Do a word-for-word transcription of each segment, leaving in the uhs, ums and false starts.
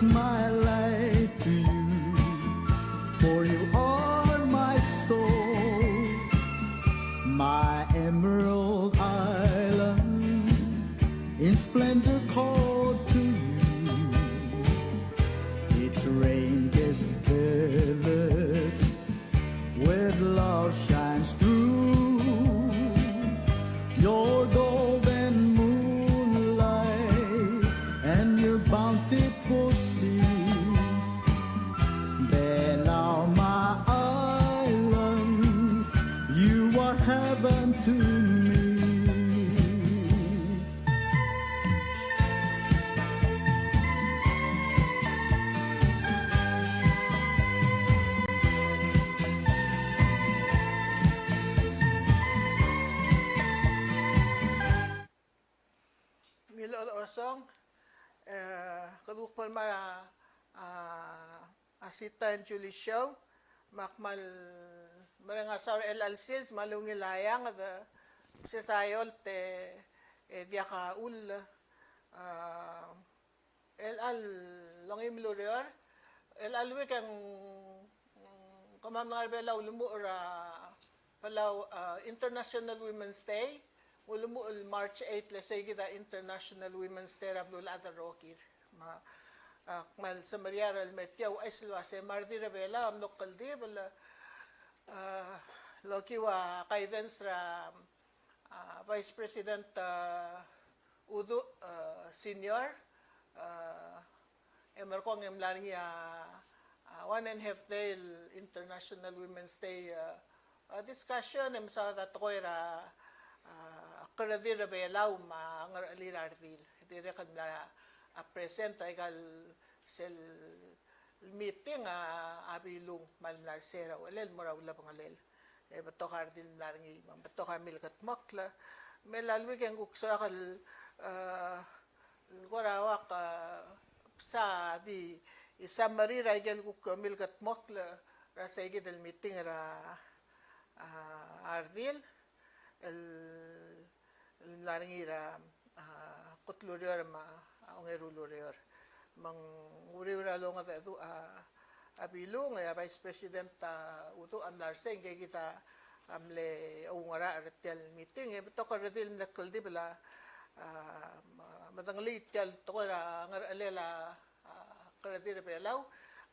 My life to you, for you are my soul, my emerald island, in splendor called to you. Its rain-kissed village with love shines through. Your golden moonlight and your bountiful sea. Belau, my island, you are heaven to me. Mil olsong, e, kede kuk bo lemei er a, a, a Sita and Julie show, me ak kmal mereng a saul er chelecha el sils me a ungil a eanged, e, sesei a eolt e diak a chull, a, chelecha el ongeim el ureor, chelecha el week e ng, mm, kemam el ngar er a Belau a ulemuchel er a Palau, a, International Women's Day, ulemuchel el March eight, le sei kid a International Women's Day er a beluulechad el rokir. Me, a, kmal semeriar el mer tia el ouchais el uase me a redil er a Belau a mlo kldibel, a, el okiu a guidance er a, a, Vice President, a, Uduch, e, Senior, e, e merekong e mla er ngii a, a, one and a half day el International Women's Day, e, a, discussion, e mesaod a tekoi er a, a, kerredil er a Belau me a ngerechelir a redil. Dirrek el mla er a, a, present er aika el sel meeting a, a Bilung, me a le mla er se er a uchelel el mo er a ulebengelel. E betok a redil el mla er ngii, me ng betok a milkedmokl. Me chelecha el week e ng kuk soak el, e, el kora ua, e, bsa di, e, summary er aike el kuk milkedmokl er a sei kid el meeting er a, a, a redil el, el mla er ngii er a, a, kot el ureor me a ongeru el ureor. Me ng uriul er a longedecheduch a, a Bilung, e a Vice President a Uduch a mla er sei, e ngike kid a mle oungerachel er tia el meeting, e betok el redil el mle kldibel a, a, medengelii tia el tekoi er a ngerechelel a, a, kerredil er a Belau.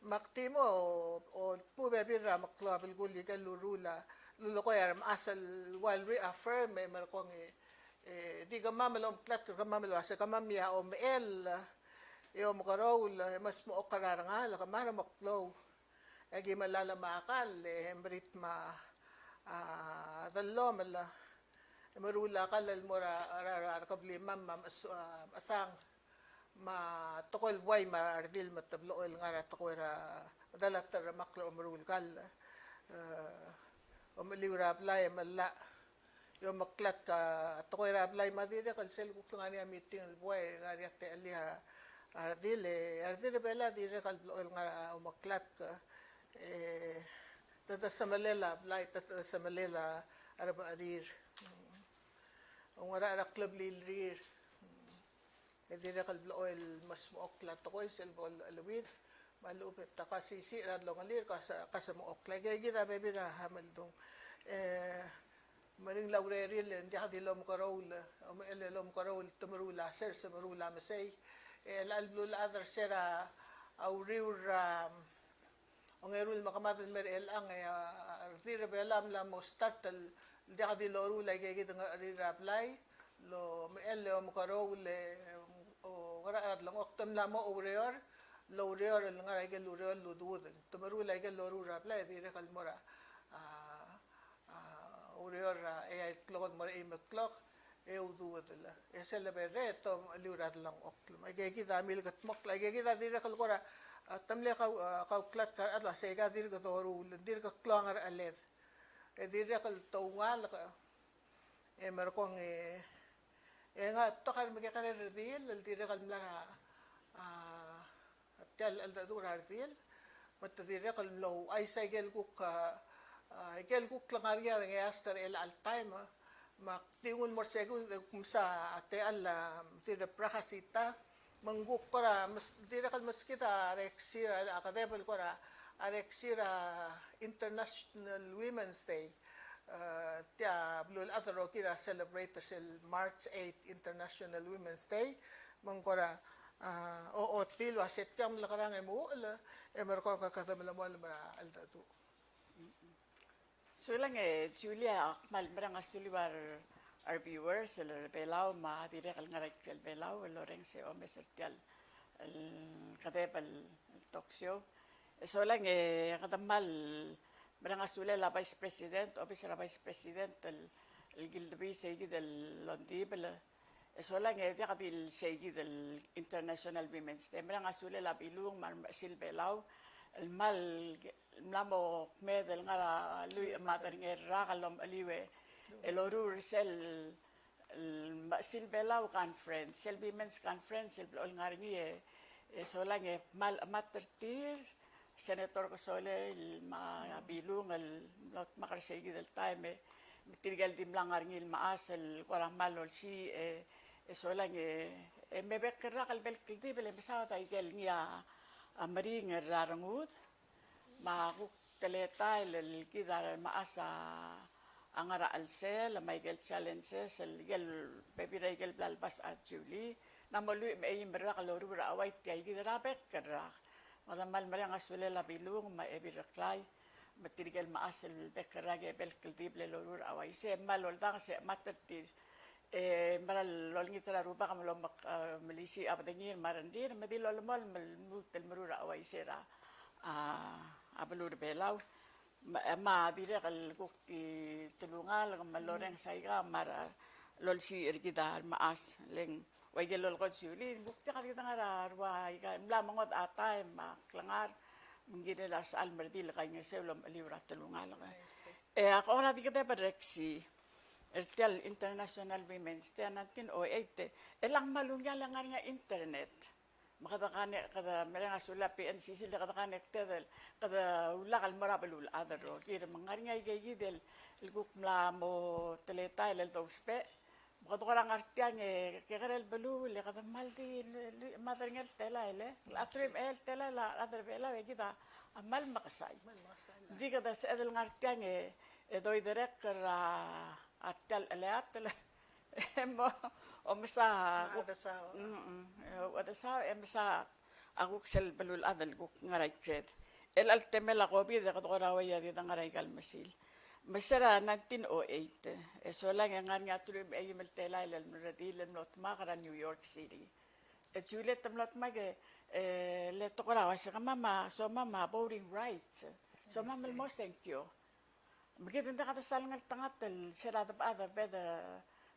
Me ak di mo, o, o, dmu bebil er a meklou a belkul aike el ureor a, lulekoi a remechas el ua el reaffirm e merekong e, e di kemam el omeklatk er kemam el uase kemam a omechell e omekeroul e mesmechokl er a rengalek me a remeklou. E aki melai a kall e merit me a, a, dellomel e meruul a kall el mo er a, er a, er a, er a kebliil me a, me a, mechesang. Me a tekoi el buai me a redil me te blechoel ngar er a tekoi er a medal a terremakl el omeruul kall, e, omecheliu er a blai me a llach. E omeklatk a tekoi er a blai me a dirrek el sel kuk ngar er ngii a meeting el buai e ngar er ngii a techellir a redil, e a redil er a Belau a dirrek el blechoel ngar er a omeklatk, e, te desemelel a blai, te desemelel a rebecherir. Oungerachel er a klebliil er tir. E dirrek el blechoel el mesmechokl a tekoi sel bo el, el cheleuid, me a lechub e te kasisiich er a delongelir, kase, kasemechokl. Aike kid a bebil er a meldung. E, meringel a urerir e ng diak di lomekeroul, omechell el omekeroul, te meruul a sers, te meruul a mesei. E chelecha el beluulechad er se er a, a uriul er a, ongeru el mekemad el mer chelechang, e a, a redil er a Belau a mla mo start el diak di loruul aike kid el ngerechelir a blai, el omechell e omekeroul e, o, ngerachel a delengchokl, te mla mo oureor, el oureor el ngar er aike el ureor el ududel. Te meruul aike el loruul er a blai, e dirrek el mo er a, a, a, ureor er a eai el klok el mo er a eim el klok, e ududel. E sel leberrech e te omecheliu er a delengchokl. Me aike kid a milkedmokl, aike kid a dirrek el kora, a, te mle kau, a, kauklatk a rechad el uase aika dirk doruul, dirk klou a ngerecheled. E dirrek el toungalek, e merekong e, e ng betok a remekekerei el redil, el dirrek el mla er a, a, tia el cheldecheduch er a redil, me te dirrek el mlo ouchais aike el kuk, a, a, aike el kuk ngar er ngii a rengeasek er chelecha el taem, me ak di nguu el mo er se kid e kuk mesa a techall a, a, tir a Prahasita, Me ng kuk kora mes-, dirrek el meskid a reksi er a, a kedeb el kora, a reksi er a International Women's Day. E, tia beluulechad el rokir a celebrate er sel March eight International Women's Day. Me ng kora, a, o, ochotii el uase tiang mlekerang e mo uchul, e merekong e kede melemolem er a cheldecheduch. Sulang e Julia, ak kmal mereng a suliu a re, a re viewers er a Belau me a dirrek el ngar er a ikrel Belau el orrenges e omes er tia el kedeb el talk show. E solang e kede kmal mereng a sulel a Vice President, obis er a Vice President el, el kildebii seikid el ongdibel. E solang e diak di el seikid el International Women's Day. Mereng a sulel a Bilung me a remechesil Belau el kmal, mla mo kmeed el ngar er a lluich me a tedei el rak el omecheliu e loruul er sel, el mechesil Belau conference, sel women's conference el blechoel ngar er ngii e, e solang e kmal chemat er tir, Senator Kesolei me a Bilung el mlo dmak er seikid el taem e, me tirke el di mla ngar er ngii el mechas el kora kmal olsii e, e solang e, e me bek el rak el bo el kldibel e mesaod a ikel ngii a, a meringel er a rengud me a kuk teletael el kid a remechas a ngar er a chelsel me a ikel challenges el ikel bebil er a ikel bla lebas a Julie. Ng mo lluich me a eim el rak el loruul er a Hawaii, tia ikid er a bek el rak. Me kede kmal mereng a sulel a Bilung me a Ebil Reklai me tirke el mechas el bek el rak e bo el kldibel el loruul er a Hawaii. Se kmal oldanges e chemat er tir. E mera el olengit er a Rubak me lomek, e, melisiich a bedengir me a rengrir me di lolemolem el lmuut el meruul er a Hawaii se er a, a, a beluu er a Belau. Me, me a dirrek el kuk di telungalek me lorrenges aika me a re, lolsiich er kid a remechas. Le ng ua ikel lolekoi a Julie, ng kuk diak di kede ngar er a rua aika, mla mengodech a taem me a klengar, me ng kirel a resechal me redil el kaingeseu el omecheliu er a telungalek. E a kora di kedeb el reksi er tia el International Women's Day, nineteen oh eight, e le ng kmal ungil e ngar er ngii a internet. Me kede connect, kede mereng a sulel a P N C C le kede connected el, kede ulak el mo er a beluulechad el rokir. Me ng ngar er ngii a ikeikid el, el kuk mla mo teletael el dousbech. Me kede kora ngar tiang e kekerei el beluu le kede kmal di lluich me a tedei el telael, e. A teruich me a eai el telael a rechad er a Belau e kid a kmal mekesai. Ng di kede sebeched el ngar tiang e, e doiderekl er a, a tia el cheleatel. E mo, omesa, a kuk, chedesau. Mm, mm, e, chedesau, e mesa a kuk sel beluulechad el kuk ngar er a ikred. Chelecha el temel a COVID e kede kora uai a di dengar er aika el mesil. Me se er a nineteen oh eight, e solang e ng ngar er ngii a teruich me a eim el telael el redil el mlo dmak er a New York City. E Juliet a mlo dmak e, e le te kora uase kemam a, somam a voting rights. Somam el mo sengkio. Me kid ng diak de sal ngeltengat el se er a debechad e bo de,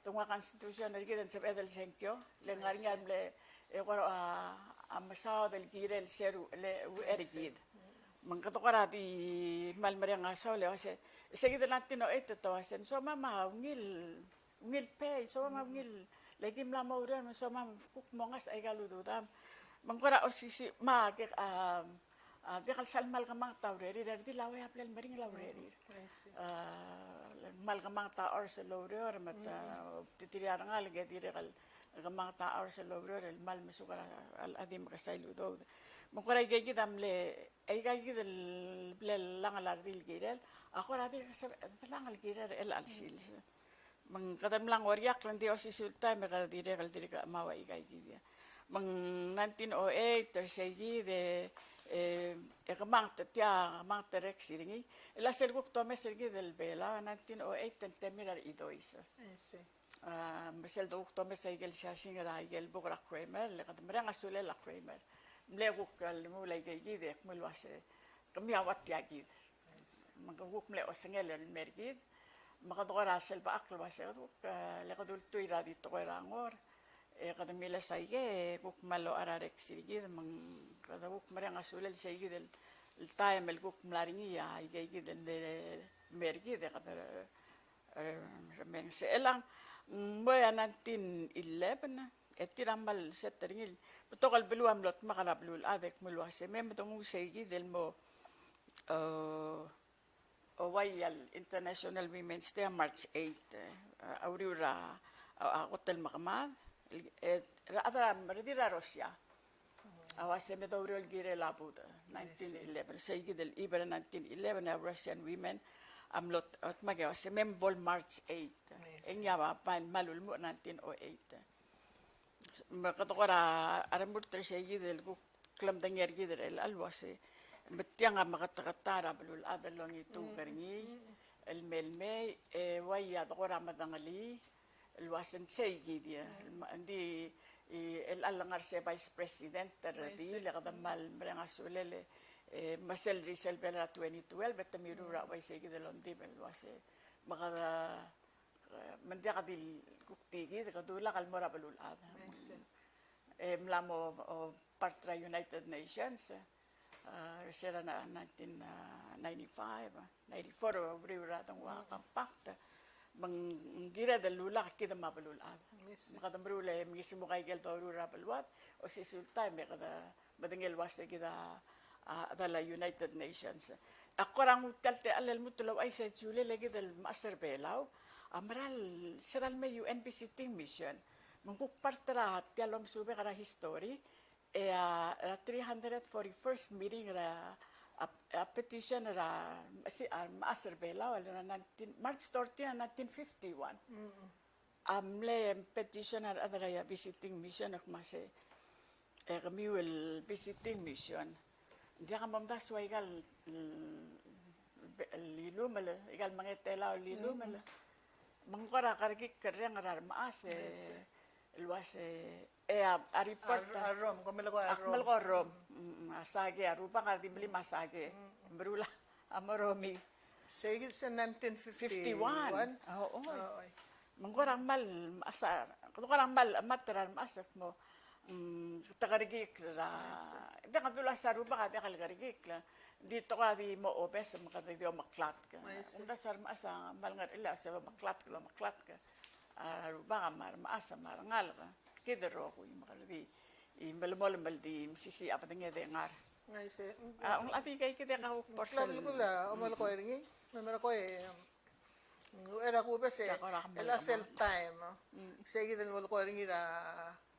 de nguu a constitution er kid e ng sebeched el sengkio, le ng ngar er ngii a mle, e kora, a, a mesaod el kirel se er a uchei er kid. Me ng kede kora di kmal mereng a saul e uase, se kid el nineteen oh eight e te uase, ng somam a ungil, ungil pay, somam a ungil, le ki mla mo oureor, me somam kuk mo ngasech aika el ududam. Me ng kora osisiu, me a, ke, a, a, diak el sal kmal kemanget a urerir, e redil a ua a bla el meringel a urerir. I see. A, kmal kemanget a hours el oureor, me te, te tiri a rengalek e dirrek el kemanget a hours el oureor, el kmal mesuk er a, a, a di mekesai el udoud. Me ng kora ikeikid a mle, ikeikid el bla el langel a redil el kirel, a kora dirk sebeched el langel el kirel er chelecha el sils. Me ng kede mla ngoriakl, ng di osisiu el taem e kede dirrek el dirk chemau aika ikid. Me ng nineteen oh eight er seikid e, e, e kemanget tia, kemanget er a reksi er ngii. E le sel kuk domes er kid el Belau, nineteen oh eight e ng temir a rechidois. I see. A, me sel dokuk domes aike el siasing er aike el buk er a Kramer, le kede mereng a sulel a Kramer. Mle kuk lemuul aike ikid e kmo el uase, kemiu a ua tia kid. Me ng kuk mle osengel el mer kid. Me kede kora sel bechakl el uase kede kuk, e, le kede ultuil er a di tekoi er a Ngor. E kede miles aike, e kuk kmal locha er a reksi er kid, me ng kede kuk mereng a sulel seikid el, el taem el kuk mla er ngii a ikeikid el mer kid, e kede, e, remeng se el ng, mm, mo er a nineteen eleven, e tir a kmal set er ngii el betok el beluu a mlo dmak er a beluulechad e kmo el uase me, me de nguu seikid el mo, e, ouai a International Women's Day a March eight, e, a uriul er a, a, a kot el mekemad, e, er a, er a, er a Russia. A uase me doureor el kirel a budech, nineteen eleven. Sei kid el April nineteen eleven, a Russian women a mlo, otmak e uase me bo el March eight. E ngii a bai kmal ulemuchel nineteen oh eight. Me kede kora remurt er sei kid el kuk klemedengei er kid er chelecha el uase, me tiang a meketeketang er a beluulechad el ongitung er ngii el mei el mei, e ua ia de kora medengelii el uase ng sei kid ia. Ng di, e, el ngar er se Vice President er a redil, e kede kmal mereng a sulel, e, me sel er sel Belau er a twenty twelve, e te mirruul er a uaisei kid el ongdibel el uase, me kede, e, me ng diak di kuk di kid, kede ulak el mo er a beluulechad. E mla mo, o, part er a United Nations, a, er se er a nineteen ninety-five, ninety-four, uriul er a dengua compact, me ng kired el ulak kid me a beluulechad. Me kede meruul e mengiis me ng ua ikel doruul er a beluad, osisiu el taem e kede medengei el uase kid a, a, chedal a United Nations. A kora nguu tia el techall el lmuut el ouchais e sulel e kid el mechas er Belau a mera el, se er a leme a U N visiting mission. Me ng kuk part er a tia el omesubek er a history, e a, a three hundred forty-first meeting er a, a, a petition er a, si, a mechas er Belau, el er a nineteen, March thirteen, nineteen fifty-one. A mle petition a rechad er a visiting mission el kmo se, e kemiu el visiting mission, ng diak momdasu a ikal, el, el ilumel, ikal mengetelau el ilumel. Me ng kora kerekikl el reng er a remechas, e, el uase, e a, a report, a, a Rome, ak melekoi a Rome. Mm, a sake, a rubak a di mle me a sake. Meruul a mo er a Rome. Sei kid se nineteen fifty-one. Fifty-one. Oh, oh. Me ng kora kmal, a sa, kora kmal, a mat er a remechas el kmo, mm, te kerekikl er a, diak a dula se a rubak a diak el kerekikl. Di te kora di mo obes me kede di omeklatk. Ng di se a remechas a kmal ngar er ngii a se omeklatk el omeklatk. A rubak me a remechas me a rengalek, kid el rokui me kede di, e melemolem el di mesisiich a bedenged e ngar. Ng di se, a, ng di kid a kuk portion. Ng di kuk, a, omelekoi er ngii, me melekoi, mm, er a kuk bes e, el a sel taem, sei kid el melekoi er ngii er a,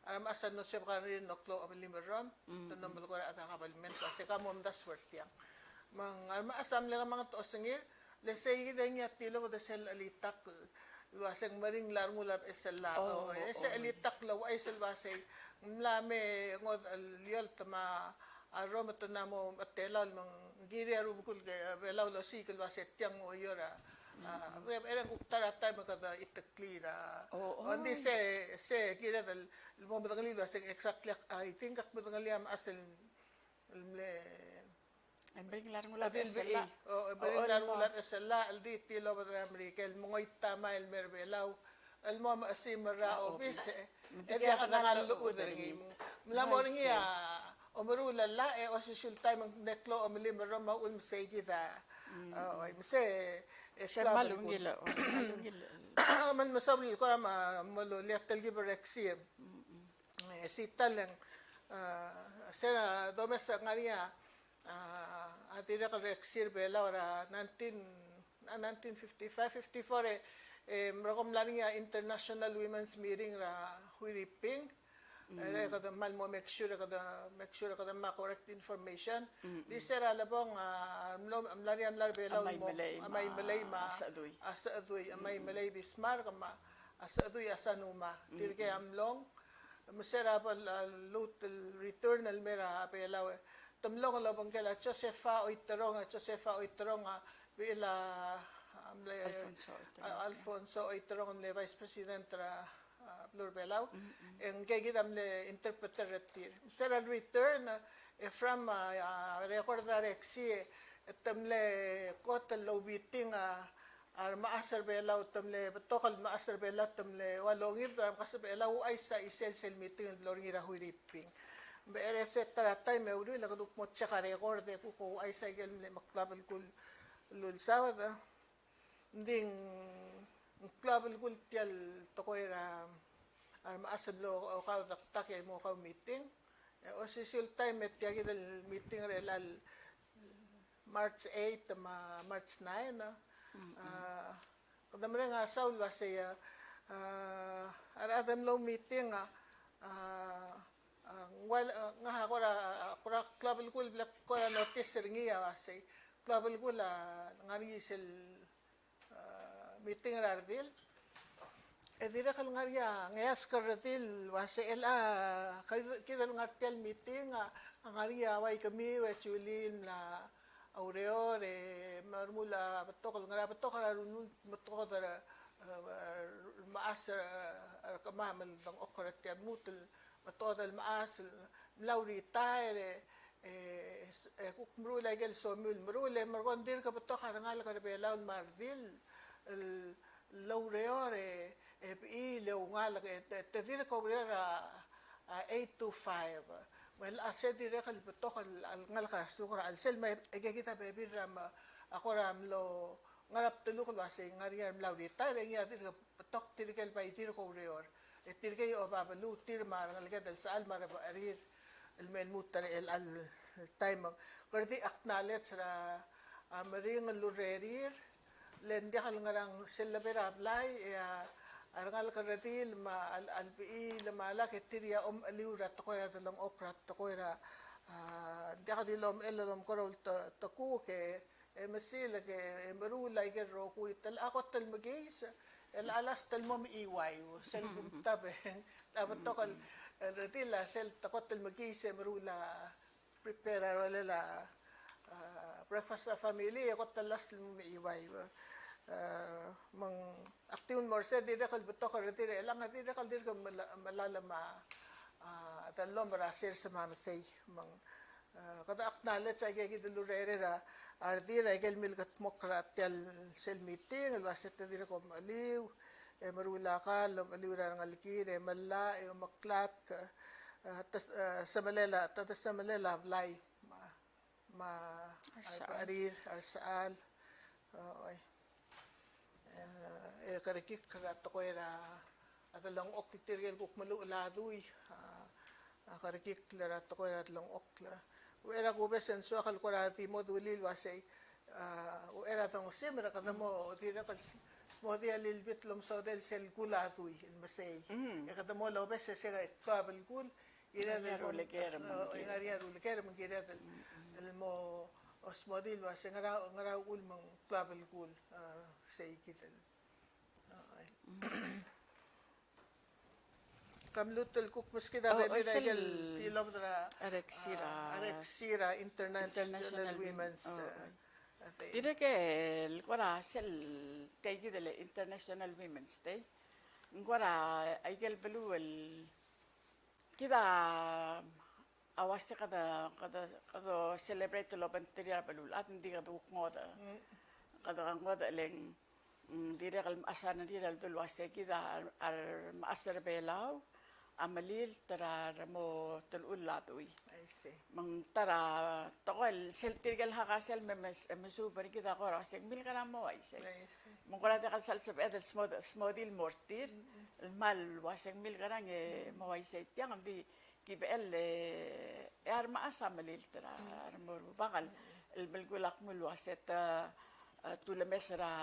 a remechas a mlo sebechir el mo klou a omelim el rrom, te mlo melekoi er a kabelment, se ka momdasu er tiang. Me ng a remechas a mle kemanget a osengir, le sei kid e ngii a tilobed er sel chelitakl el uase ng meringel a rengul a beches el llach. Oh, e se chelitakl el ouchais el uase ng mla me ngodech el eolt me a rrom e te mla mo mechetelau el me ng kirir a rubekul Belau el osiik el uase tiang ng oior a, a, e ng kuk ta er a taem e kede chiteklii er a. Oh, oh. Ng di se, se kired el mo medengelii el uase ng exactly, I think ak medengelii a mechas el, el mle E meringel a rengul a beches el llach. O, e meringel a rengul a beches el llach, el di tilobed er a Merikel, me ngoitama el mer Belau el mo mechesimer er a obis, e diak dengar el llechud er ngii. Ng mla mo er ngii a omeruul el llach, e osisiu el taem e ng mle klou a omelim el rrom me a uchul me sei kid a, o, me se, e, se kmal ungil, ungil. Me ng mesaul el kora me, me lolia telkib er a Reksir. E, se ta el, a, se er a domes a ngar er ngii a, a, a dirrek el Reksir Belau er a nineteen, a, nineteen fifty-five, fifty-four, e, e, merekong mla er ngii a International Women's Meeting er a Huiriping. E, e kede kmal mo make sure, kede make sure kede kmal correct information. Di se er a lebong, a, mlo, mla er ngii a mla er Belau el mo, a Maimelei me a, a Sechedui. A Sechedui, a Maimelei Bismarck me a, a Sechedui Asanuma. Tirke a mlong, me se er a bo el, a, lmuut el return el mer a Belau e te mlong el obengkel a Josefa Oiterong, a Josefa Oiterong a bechil a, a mle, Alfonso Oiterong. A, Alfonso Oiterong el mle Vice President er a, a, beluu er a Belau. E ngike kid a mle interpreter er tir. Me se er a return, e from, a, a, record er a Reksi, e te mle kot el oubiting a, a remechas er Belau, te mle betok el mechas er Belau, te mle ua longibel er a mechas er Belau, ouchais a chisel sel meeting el blo er ngii er a Huiriping. Ng becherei se ta er a taem e uriul e kede kuk mo check a record e kuk ouchais a ikel mle meklou a belkul el ulsaod. Ng di ng klou a belkul tia el tekoi er a, a remechas el blo okau dektak e mo okau meeting. E osisiu el taem e tia kid el meeting er chelecha el March eight me a March nine, a, kede mereng a saul el uasei, a, a rechad el mlo meeting, a, A, a, ng ua, a, ngak a kora, a, kora klou a belkul el bla kora notice er ngii a uasei, klou a belkul a ngar er ngii sel, a, meeting er a redil. E dirrek el ngar er ngii a, ngeasek er a redil el uasei el, a, kid, kid el ngar er tia el meeting a, a ngar er ngii a ua ikemiu e Julie el mla oureor, e me a remuul a betok el ngar er a betok er a rengud el mo tekoi er a, e, remechas er a, e, kemam el dengchokl er tia el lmuut el mo tekoi el mechas el mla retire, e, e, e kuk meruul a ikel somiu el meruul, e merekong e ng dirk betok a rengalek er a Belau el mla redil el, el oureor, e, e bechil e oungalek, e te, te dirk oureor a, a eight to five. Me a se dirrek el betok el, el ngalek a suk er a chelsel, me aika kid a bebil er a me, a kora mlo ngar er a bdeluk el uasei ng ngar er ngii a mla retire, e ngii a dirk betok tirke el bai dirk oureor. E tirke a oba beluu tir me a rengeleked el sechal me a rebecherir el me lmuut er chelecha el taem. Kede di acknowledge er a, a, meringel el urerir, le ng diak el ngerang sel lebo er a blai, e a, a rengalek el redil me a, a, a lebechiil me a lak e tir a omecheliu er a tekoi er a delengchokl er a tekoi er a, a, ng diak di lomechell el omekeroul te, te kuk e, e mesilek e, e meruul a ikel rokui, te locha kot el mekiis, e locha last el mo mechiuaiu, sel kumtab e, a betok el, el redil a sel te kot el mekiis e meruul a prepare a rolel a, a, breakfast er a family, e kot el last el mo mechiuaiu. A, me ng ak di ungil mo er se dirrek el betok el redil, e chelechang e dirrek el dirk mela-, melalem a, a, dellomel er a sers me a mesei. Me ng, a, kede acknowledge a ika kid el urerir a, a redil, a ikel milkedmokl er tia el sel meeting, el uasei te dirk omecheliu, e meruul a kall el omecheliu er a rengelekir, e melai, e omeklatk, a, tes-, a, semelel a, te, te semelel a blai. Me a, me a, a, rebecherir, a resechal, o, oi. E, e kerekikl er a tekoi er a, a delengchokl tirke el kuk meluchel a dui, a, a kerekikl er a tekoi er a delengchokl. Uchei er a kubes e ng soak el kora di mo dulii el uasei, a, uchei er a dongesimer e kede mo dirrek el s-, smodii a little bit el omesodel sel kul a dui el mesei. Mm. E kede mo lobes e se klou a belkul, Kired el mo, e, ngar er ngii a ruleker me ng kired el, el mo smodii el uasei ngera, ngera uchul me ng klou a belkul, e, sei kid el. Ka mluut el kuk meskid a bebil er a ikel tilobed er a, a, Reksira, a, Reksira International International Women's, Women. E, e, Day. Dirrek el kora sel tia kid el International Women's Day. Ng kora a ikel beluu el Kid a uase kede, kede, kede celebrate el obengterir a beluulechad, ng di kede kuk ngodech. Mm. Kede ngodech le ng, mm, dirrek el mechas a rengrir el dul uase kid a, a remechas er a Belau a melilt er a remo teluchul a dui. I see. Me ng ta er a tekoi el sel tirke el haka sel me, me, mesuub er kid a kora uase ng milkerang e mo uaisei. I see. Me ng kora diak el sal sebeched el smod-, smodii el mo er tir, mm, mm, el kmal uase ng milkerang e mo uaisei tiang, ng di ki bechel e, e a remechas a melilt er a, mm, remo rubak el, el belkul a kmo el uase te, e, te ulemes er a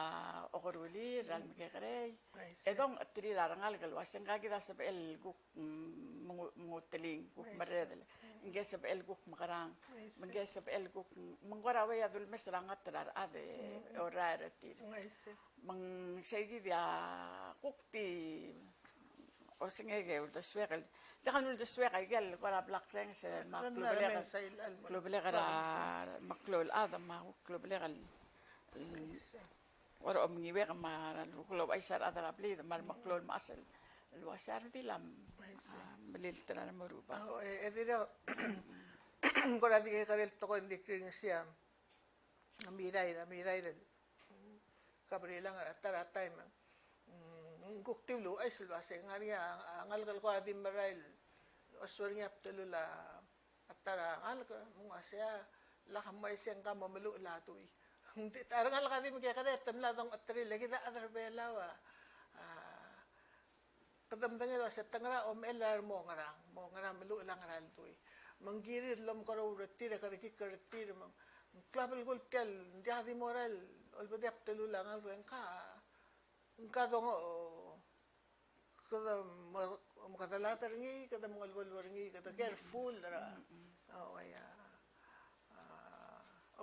okerulir, er a, mm, lemekekerei. I see. E dongterir a rengalek el uase ngka kid a sebechel kuk, mm, mengu-, menguteling, kuk, I see, merredel. Mm. Ngke sebechel kuk mekerang. I see. Me ngke sebechel kuk, me ng kora uai a dulemes er a ngat er a rechad e, mm, orael er tir. I see. Me ng sei kid a kuk di osengek e uldesuek el, diak el uldesuek a ikel kora bla krenges e me a klubelek, klubelek er a, me a klou el chad me a klubelek el, el kora omengiuek me a klou el chais er a rechad er a blid me a remeklou el mechas el uase a redil a melilt er a remo rubak. O, e, e dirrek, kora di kekerei el tekoi el di krengesii a Mirair, a Mirair el Gabriela, ngar er a ta er a taem, mm, ng kuk di uluuchais el uase ng ngar er ngii a, a ngalek el kora di merael el osuub er ngii a bdelul a ta er a ngalek, me ng uase a lak mo uaisei ngka mo meluchel a dui. Ng di ta er a ngalek a di mekekerei e te mla dongcheterir le kid a chad er a Belau a, a, kede medengei el uase te ngera omechell er a remo ngerang, mo ngera meluchel a ngera el dui. Me ng kirir el omekeroul er tir e kerekikl er tir, me ng klou a belkul tia el, ng diak di mo er a olbedii a bdelul a ngalek e ngka, ngka dongo, kede mo, me kede lad er ngii, kede mengeluolu er ngii, kede careful er a, o, oi, a, a,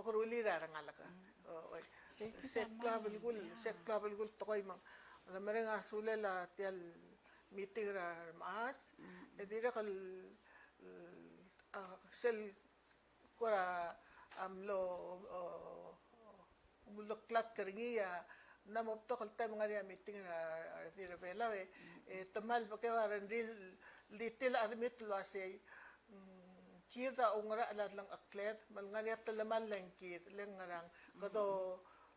okerulir a rengalek. O, oi. Se klou a belkul, se klou a belkul tekoi me ng, de mereng a sulel a tia el meeting er a remechas, e dirrek el, a, sel kora, a, mlo, o, mlo klatk er ngii a, ng mo betok el taem e ng ngar er ngii a meeting er a, a redil er a Belau e, e te kmal bekeu a rengrir el di tir el admit el uasei, mm, kid a oungerachel a delengchekled, me ng ngar er ngii a telemall el ngkid, le ng ngerang, kede,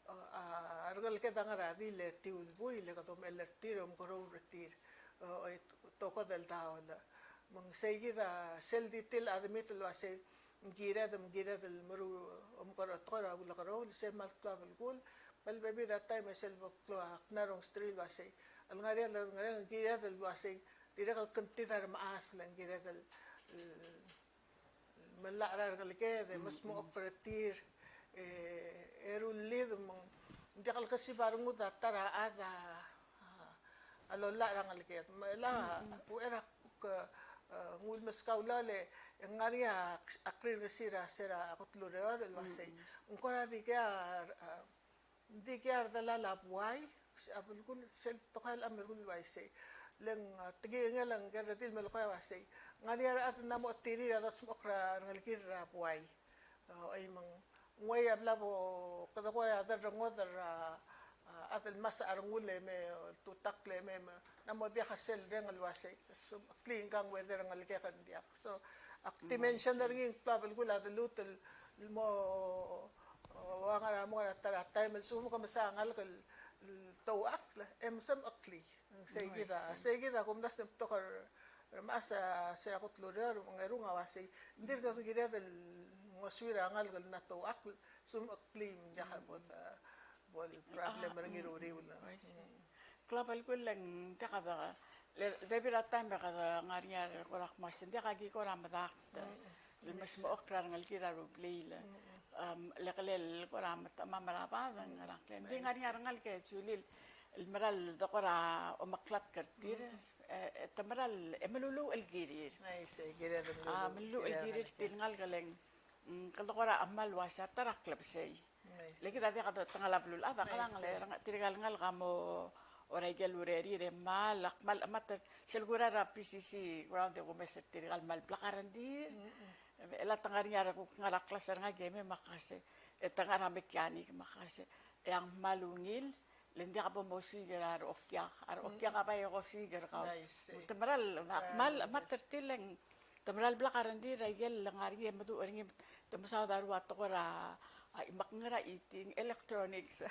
a, a rengeleked a ngar er a dilu el tiu el buil, le kede omechell er tir, omekeroul er tir, o, e, tokod el daob. Me ng seikid a sel di tir el admit el uasei, ng kired, me ng kired el meruul, omekeroul, tekoi er a ulekeroul, se kmal klou a belkul, me a lebebil er a taem e sel bo klou a knarong sterir el uasei, el ngar er ngii a lengerang, ng kired el uasei, dirrek el kngtid a remechas, le ng kired el, el, melai er a rengeleked, e mesmechokl er tir, e, e rullid, me ng diak el kesib a rengud a ta er a chad a, a, a lolai er a ngeleked. Me chelecha, uchei er a kuk, e, ng ulemeskau el ua le, e ng ngar er ngii a, a klirngesir er a se er a kot el ureor, el uasei. Ng kora dikea, a, ng dikea a redelal a buai, a belkul sel tekoi el mle belkul el uaisei. Le ng, a, tekingel a ngike el redil el melekoi el uasei, ng ngar er ngii a rechad el mla mo chetirir a dosmechokl er a rengelekir er a buai. O, oi me ng, ng uai a bla bo, kede ko a derrengodel er a, a, chad el mesa a rengul e me, oltutakl e me, me, ng mla mo diak a sel reng el uasei, somecheklii ngka ng uaisei er a rengelekek, ng diak. So, ak di mention er ngii ng klou a belkul a deluut el mo, o, ua ngar er a mo ngar er a ta er a taem el lsekum ke mesa a ngalek el, el touchakl, e mesemecheklii. Seikid a, seikid a kumdasu e ng betok er a remechas er a se er a kot el ureor, me ng erung a uasei, ng dirk kired el ngosuir a ngalek el mla touchakl, somecheklii me ng diak bo, bo el problem er ngii er a uriul. Klou a belkul e ng diak de, le, bebil er a taem e kede ngar er ngii a kora kmo se ng diak aki kora medakt el mesmechokl er a rengelekir a rublil. Am, le kelel kora metemam er a bad, ng ngerang, le ng di ngar er ngii a rengalek e Julie el mera el de kora omeklatk er tir, e, e te mera el, e meluluuch el kirir. A, meluluuch el kirir tir el ngalek e le ng, mm, kede kora chemal uasei a ta er a klebesei. Le kid a diak de tengal a beluulechad a klang, le tirka el ngalek a mo er a ikel urerir e kmal, ak kmal chemat er sel kora er a P C C ground e kumes er tirka el kmal blak a rengrir. E le te ngar er ngii a rekuk ngar er a klas er ngak e mei me ak uasei, e te ngar er a mechanic me ak uasei, e ak kmal ungil, le ng diak bo mosiik er a rechokiak, a rechokiak a bai kosiik er kau. Me te mera el, ak kmal chemat er tir le ng te mera el blak a rengrir er a ikel ngar er ngii e meduch er ngii, te mesaod a rua tekoi er a, a, me ak ngar er a heating, electronics.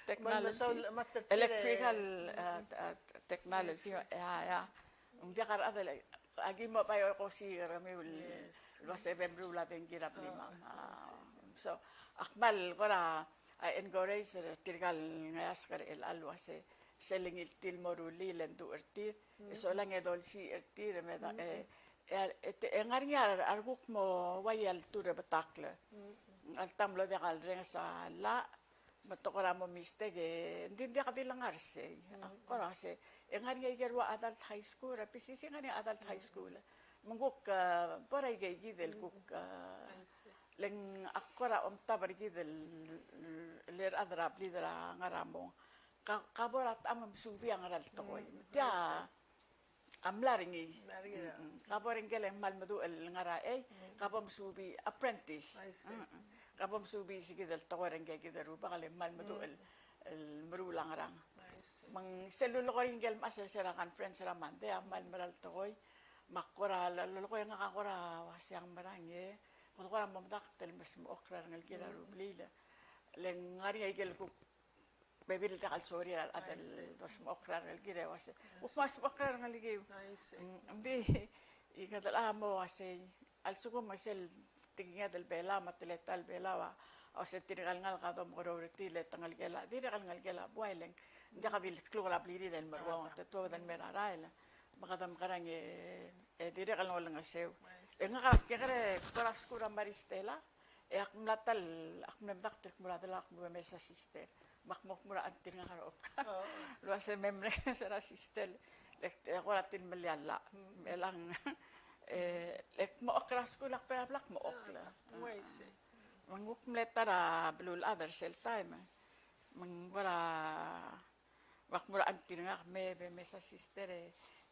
Technology, electrical, a, a, technology, ia, ia. Ng diak a rechad el, aki mo bai kosiik er kemiu el uasei e meruul a dengki er a blimam. A, so, ak kmal kora, a, encourage er tirka el ngeasek er chelecha el uasei, sel ngii el tir el mo rullii e le ng duch er tir, e solang e dolsiich er tir, me da, e, e, e, te, e ngar er ngii a, a rekuk mo uai a letuu er a betakl. A lta mlo diak el renges a llach, me te kora mo mistake, e, ng di, ng diak di le ngar sei. Ak kora sei, e ngar er ngii a ikel rua adult high school, er a P C C ngar er ngii a adult high school. Me ng kuk, a, bo er a ikeikid el kuk, a, le ng ak kora omtab er kid el, le rechad er a blid er a ngar er a mong. Ka, ka bo er a techam me mesubii a ngera el tekoi. Tia, a mla er ngii. Mla er ngii, a. Mm, mm. Ka bo er ngike el kmal meduch el ngar er a, e, ka bo mesubii apprentice. I see. Mm, mm. Ka bo mesubii se kid el tekoi er ngike kid el rubak el kmal meduch el, el meruul a ngerang. I see. Me ng sel lulekoi er ngike el mechas er se er a conference er a Monday, a kmal mera el tekoi. Me ak kora lulekoi e ngak a kora uasei ng merang e. Kede kora mo medakt el mesmechokl er a rengelekir a rublil. Le ng ngar er ngii a ikel kuk bebil el diak el sorir a rechad el dosmechokl er a rengelekir e uasei, kuk mesmechokl er a rengelekiu. Ng di, e kede locha mo uasei, a lsekum e sel tekinged el Belau me a teletael el Belau a uasei tirka el ngalek a domekeroul er tir le te ngelekel a, dirrek el ngelekel a buai, le ng diak di le kluk er a blirir el meruul, te tuobed el mei er a rael. Me kede mekerang e, e dirrek el ngolengeseu. E ngak a kekerei, kora skuul er a Maris Stella, e ak mla ta el, ak mle medakt el kmo er a delak ak mle mes a sister. Me ak mo kmo er a auntie er ngak er a Oka el uasei me mle mes er a sister. Le, e, kora tir el melial a. Mm. Me chelechang, e, le kmo kora skuul a kbe er a blak mo kora. Ah, uaisei. Me ng kuk mle ta er a beluulechad er sel taem. Me ng kora, ak mo er a auntie er ngak me, be mesa sister e,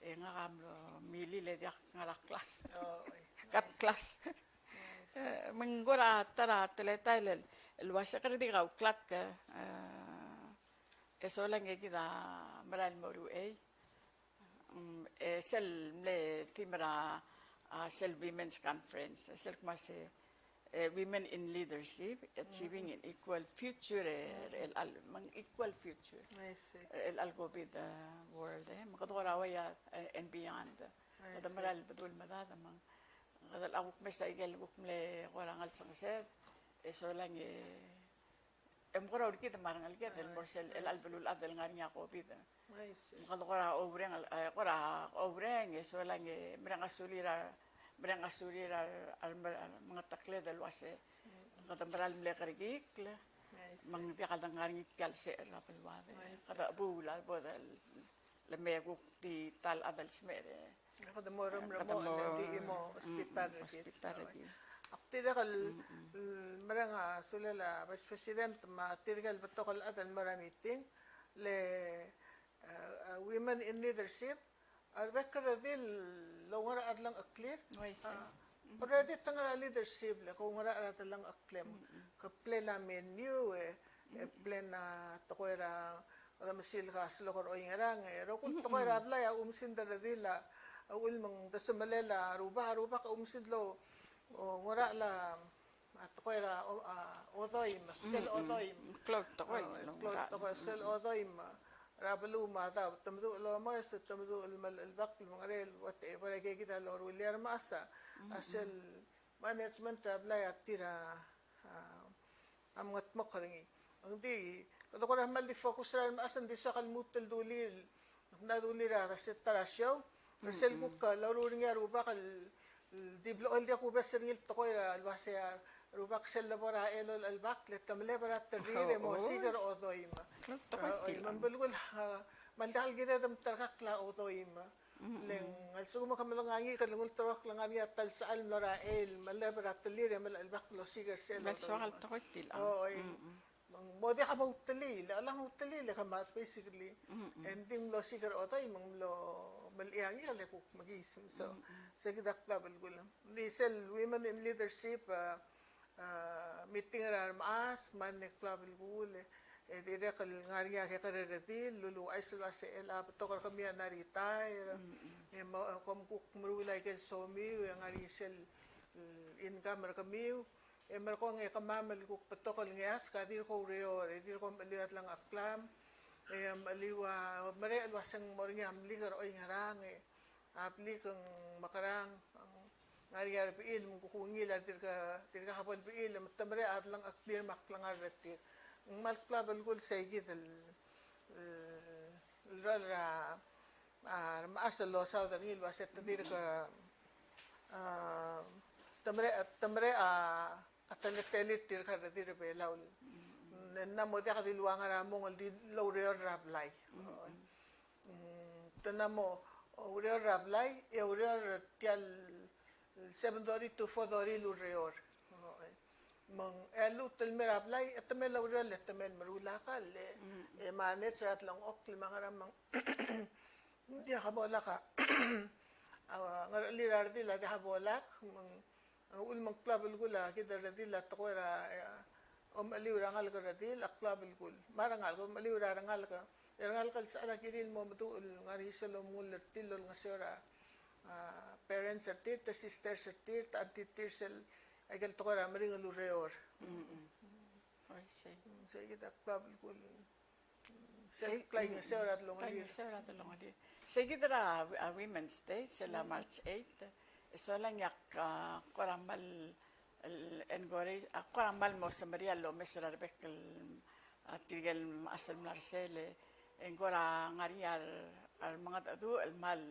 e ngak a mlo milil e diak ngar er a klas. Oh, oi. Cut class. Yes. E, me ng kora ta er a teletael el, el uase kede di kauklatk, e, e solang e kid a merael el mo er uchei. Mm, e sel mle theme er a, a, sel Women's Conference, e sel kmo se, e, Women in Leadership, Achieving an Equal Future, e, er chelecha el, me ng equal future. I see. Er chelecha el COVID, e, world, e, me kede kora uai a, e, and beyond. I see. Kede merael el bedul medad, me ng, kede a kuk mesa ikel kuk mle kora ngelsengesed, e solang e e mo kora urkid me a rengeleked el mo er sel chelecha el beluulechad el ngar er ngii a COVID. I see. Me kede kora oureng, e, kora oureng, e solang e mereng a sulir a, mereng a sulir a, a, a mengetekled el uase kede mera el mle kerekikl. I see. Me ng diak el dengar er ngii tia el secher er a beluad. I see. Kede chebuul a lebo el le me kuk di ta el chad el smecher e. Kede mo remrem, kede mo, mo, ng di chimo, mm, hospital er kid. Hospital er kid. Ak dirrek el, mm, mm, mereng a sulel a Vice President me tirke el betok el chad el mo er a meeting, le, e, e, Women in Leadership, a rebek el redil el oungerachel a delengcheklir. Uaisei. A, already te ngar er a leadership le ke oungerachel a delengcheklem. Mm, mm. Ke play a menu e, e play a tekoi er a, kede mesil a sloke er oingerang, e rokui el tekoi er a blai a oumesingd el redil a, a uchul me ng desemelel a rubak, a rubak a oumesingd el, o, oungerachel a, a tekoi er a, o, a, odoim, skel odoim. Mm, mm. Klou el tekoi, o, el klou el tekoi, skel odoim er a beluu me a daob, te meduch el omes, te meduch el melechelbakl, me ng ngerel, whatever, e aikakid a loruul e a remechas a sel management er a blai a tir a, a, a mengedmokl er ngii. Ng di, kede kora kmal di focus er a remechas, ng di soak el lmuut el dulii, ng di dulii er a se ta er a show, me sel kuk loruul er ngii a rubak el, el di blechoel el diak kubes er ngii el tekoi er a, el uase a rubak sel lebo er a elolech el bak, le te mle bo er a terrir e mo osiik er a odoim. Klou el tekoi. A, oi, tia. Me ng belkul a, me ng diak el kired el mterkakl a odoim. Mm, mm. Le ng a lsekum ke mlo ngar er ngii, ke lenguu el terkakl el ngar er ngii a ta el sechal el mlo er a chei el meleb er a tellir e melechelbakl el osiik er sel odoim. Ng soak el tekoi tia. O, oi. Mm, mm. Me ng mo diak a mo utelii, le a lak mo utelii, le kemad, basically. Mm, mm. E ng di mlo osiik er a odoim, me ng mlo melechii a ngikel e kuk mekiis. So, mm, mm, se kid a klou a belkul. Ng di sel Women in Leadership, a, a, meeting er a remechas, me ng klou a belkul, e, e dirrek el ngar er ngii a kekerei el redil, el uluuchais el uase chelecha a betok er kemiu a mla retire, mm, mm, e mo, e kom kuk meruul a ikel somiu, e ngar er ngii sel, mm, income er kemiu, e merekong e kemam el kuk betok el ngeasek a dirk oureor, e dirk omecheliu a delengcheklam, e omecheliu a, merek el uase ng mo er ngii a mlik er oingerang, e a blik ng mekerang, ng ngar er ngii a rebechiil me ng kuk ungil a dirk, dirkak bo lebechiil, me te merek a delengcheklir me a klengar er tir. Ng kmal klou a belkul se kid el, el, el rolel er a, a, remechas el losaod er ngii el uase te dirk, a, te merek, te merek a, a teletelir tirka el redil er a Belau. Ng mla mo diak di ua ngar er a mong el di loureor er a blai. Mm, te mla mo oureor er a blai, e oureor er tia el seven thirty to four thirty el ureor. Me ng, e lluut el mei er a blai, e te mei el oureor, e te mei el meruul a kall, e, mm, e manage er a delengchokl me a ngerang, me ng diak bo lak a, a ngerechelir a redil a diak bo lak, me ng A uchul me ng klou a belkul a kid el redil a tekoi er a, e, omecheliu er a ngalek el redil a klou a belkul. Me a rengalek, omecheliu er a rengalek, e rengalek el sechal a kirir el mo meduch el ngar er ngii sel omengull er tir el olengeseu er a, a, parents er tir, te sisters er tir, te auntie er tir sel, aikel tekoi er a meringel el ureor. Mm, mm. Oi, sei. Mm, sei kid a klou a belkul. Sei, mm, klaingeseu er a delongelir. Klaingeseu er a delongelir. Sei kid er a, a, Women's Day, sel, mm, March eight, e solang e ak, a, kora kmal, el, encourage, a, kora kmal mo semeriar el omes er a rebek el, a, tirke el mechas el mla er sel, e ng kora ngar er ngii a re, a remengedecheduch el kmal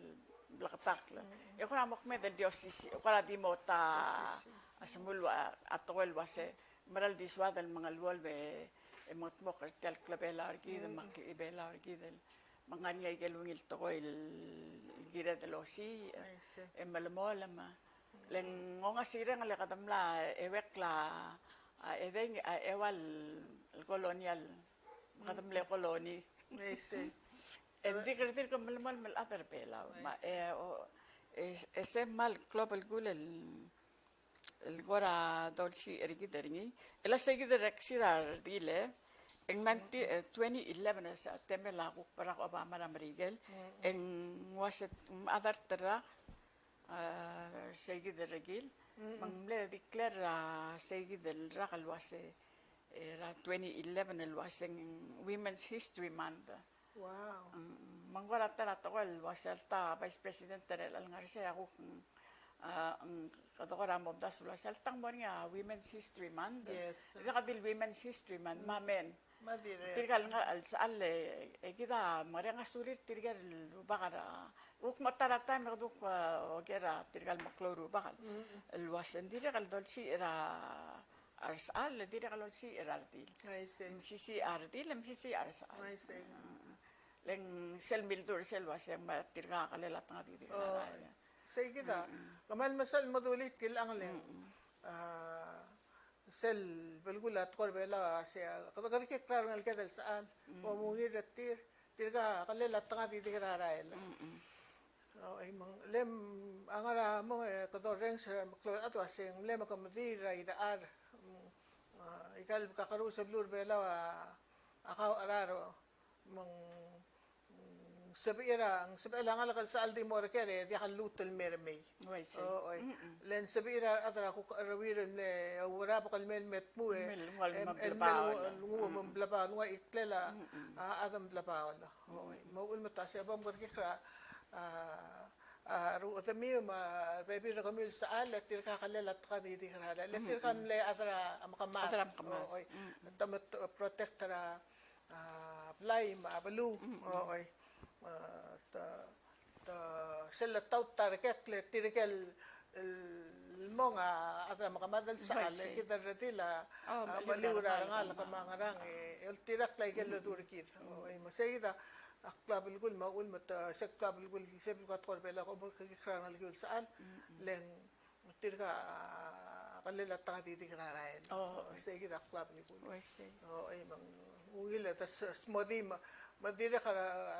bleketakl. Mm. E kora mo kmeed el di osisiu, kora di mo ta, osisiu, a, semul a, a tekoi el uase, mera el di soad el mengeluolu e, e mengedmokl er tia el klebelau er kid, mm, me a klechibelau er kid el, Me ng ngar er ngii a ikel ungil tekoi el kired el osiik, I see. E melemolem. Le ng ongasireng le kede mla euekl a, a, edei, a, eua el colonial. Me kede mle colony. I see. E ng di kede dirk melemolem el chad er a Belau. Me, e, o, e, e se kmal klou a belkul el el kora dolsiich er kid er ngii. El a sei kid er a ksir a redil, e ng nineteen, e, twenty eleven, e se a temel a kuk Barack Obama er a Merikel, e ng uase ng mechadart el rak, a, sei kid er kid. Me ng mle declare a sei kid el rak el uase, e, er a twenty eleven el uase ng Women's History Month. Wow. Mm, me ng kora ta er a tekoi el uase alta Vice President er a chelecha el ngar er sei a kuk, a, ng, kede kora mo omdasu el uase alta ng mo er ngii a Women's History Month. Yes. Diak di el Women's History Month, me a men. Me a dirrek. Tirka el ngar er a chelsechal e, e kid a mereng a sulir tirke el rubak er a, kuk mo ta er a taem e kede kuk, a, oker a tirka el meklou el rubak el uase ng dirrek el dolsiich er a a resechal, e dirrek el olsiich er a redil. I see. Mesisiich a redil, e mesisiich a resechal. I see. Le ng sel mildur sel uase me tirka a kelel a tengad e di ker a rael. Sei kid a, kmal mesaul me dulii tia el ngalek. A, sel belkul a tekoi er a Belau a sei, kede kerekikl er a rengeleked el sechal, mo ungil er tir, tirka a kelel a tengad e di ker a rael. O, e mong, le ng ngar er a mong e kede orrenges er a meklou el chad el uase ng mle mekemedil er a irechar. Mm, a, ikal kakerous el beluu er a Belau a, a kau cherar, me ng, mm, sebechir a, ng sebechel a ngalek el sechal di mo er ker e diak lluut el mei er mei. Oi, sei. O, oi. Le ng sebechir a rechad er a kuk cherreuir el mle ouerabek el mei el me tmuu e, el nguu a mle blebaol, nguu a mle blebaol, nguu a iklel a, a chad el mle blebaol. Oi, me a uchul me te uase bo mkerekikl er a, a, a rechedemiu me a rebebil er kemiu el sechal, e tirka a kelel a tengad e di ker a rael. Le tirka a mle chad er a mekemad. Chad er a mekemad. Oi. Te me protect er a, a, blai me a beluu. Oi. A, te, te, sel letaut a rekekl e tirke el el mong a chad er a mekemad el sechal, e kid el redil a, a meliu er a rengalek me a ngerang, e oltirakl a ikel ledu er kid. Oi, me sei kid a klou a belkul me a uchul me te, se klou a belkul, se belkul a tekoi er a Belau, ko mo kerekikl er a rengelekiu el sechal, le ng tirka a kelel a tengad e di ker a rael. Sei kid a klou a belkul. Oi, me ng ungil e te s-, smodii me, me dirrek a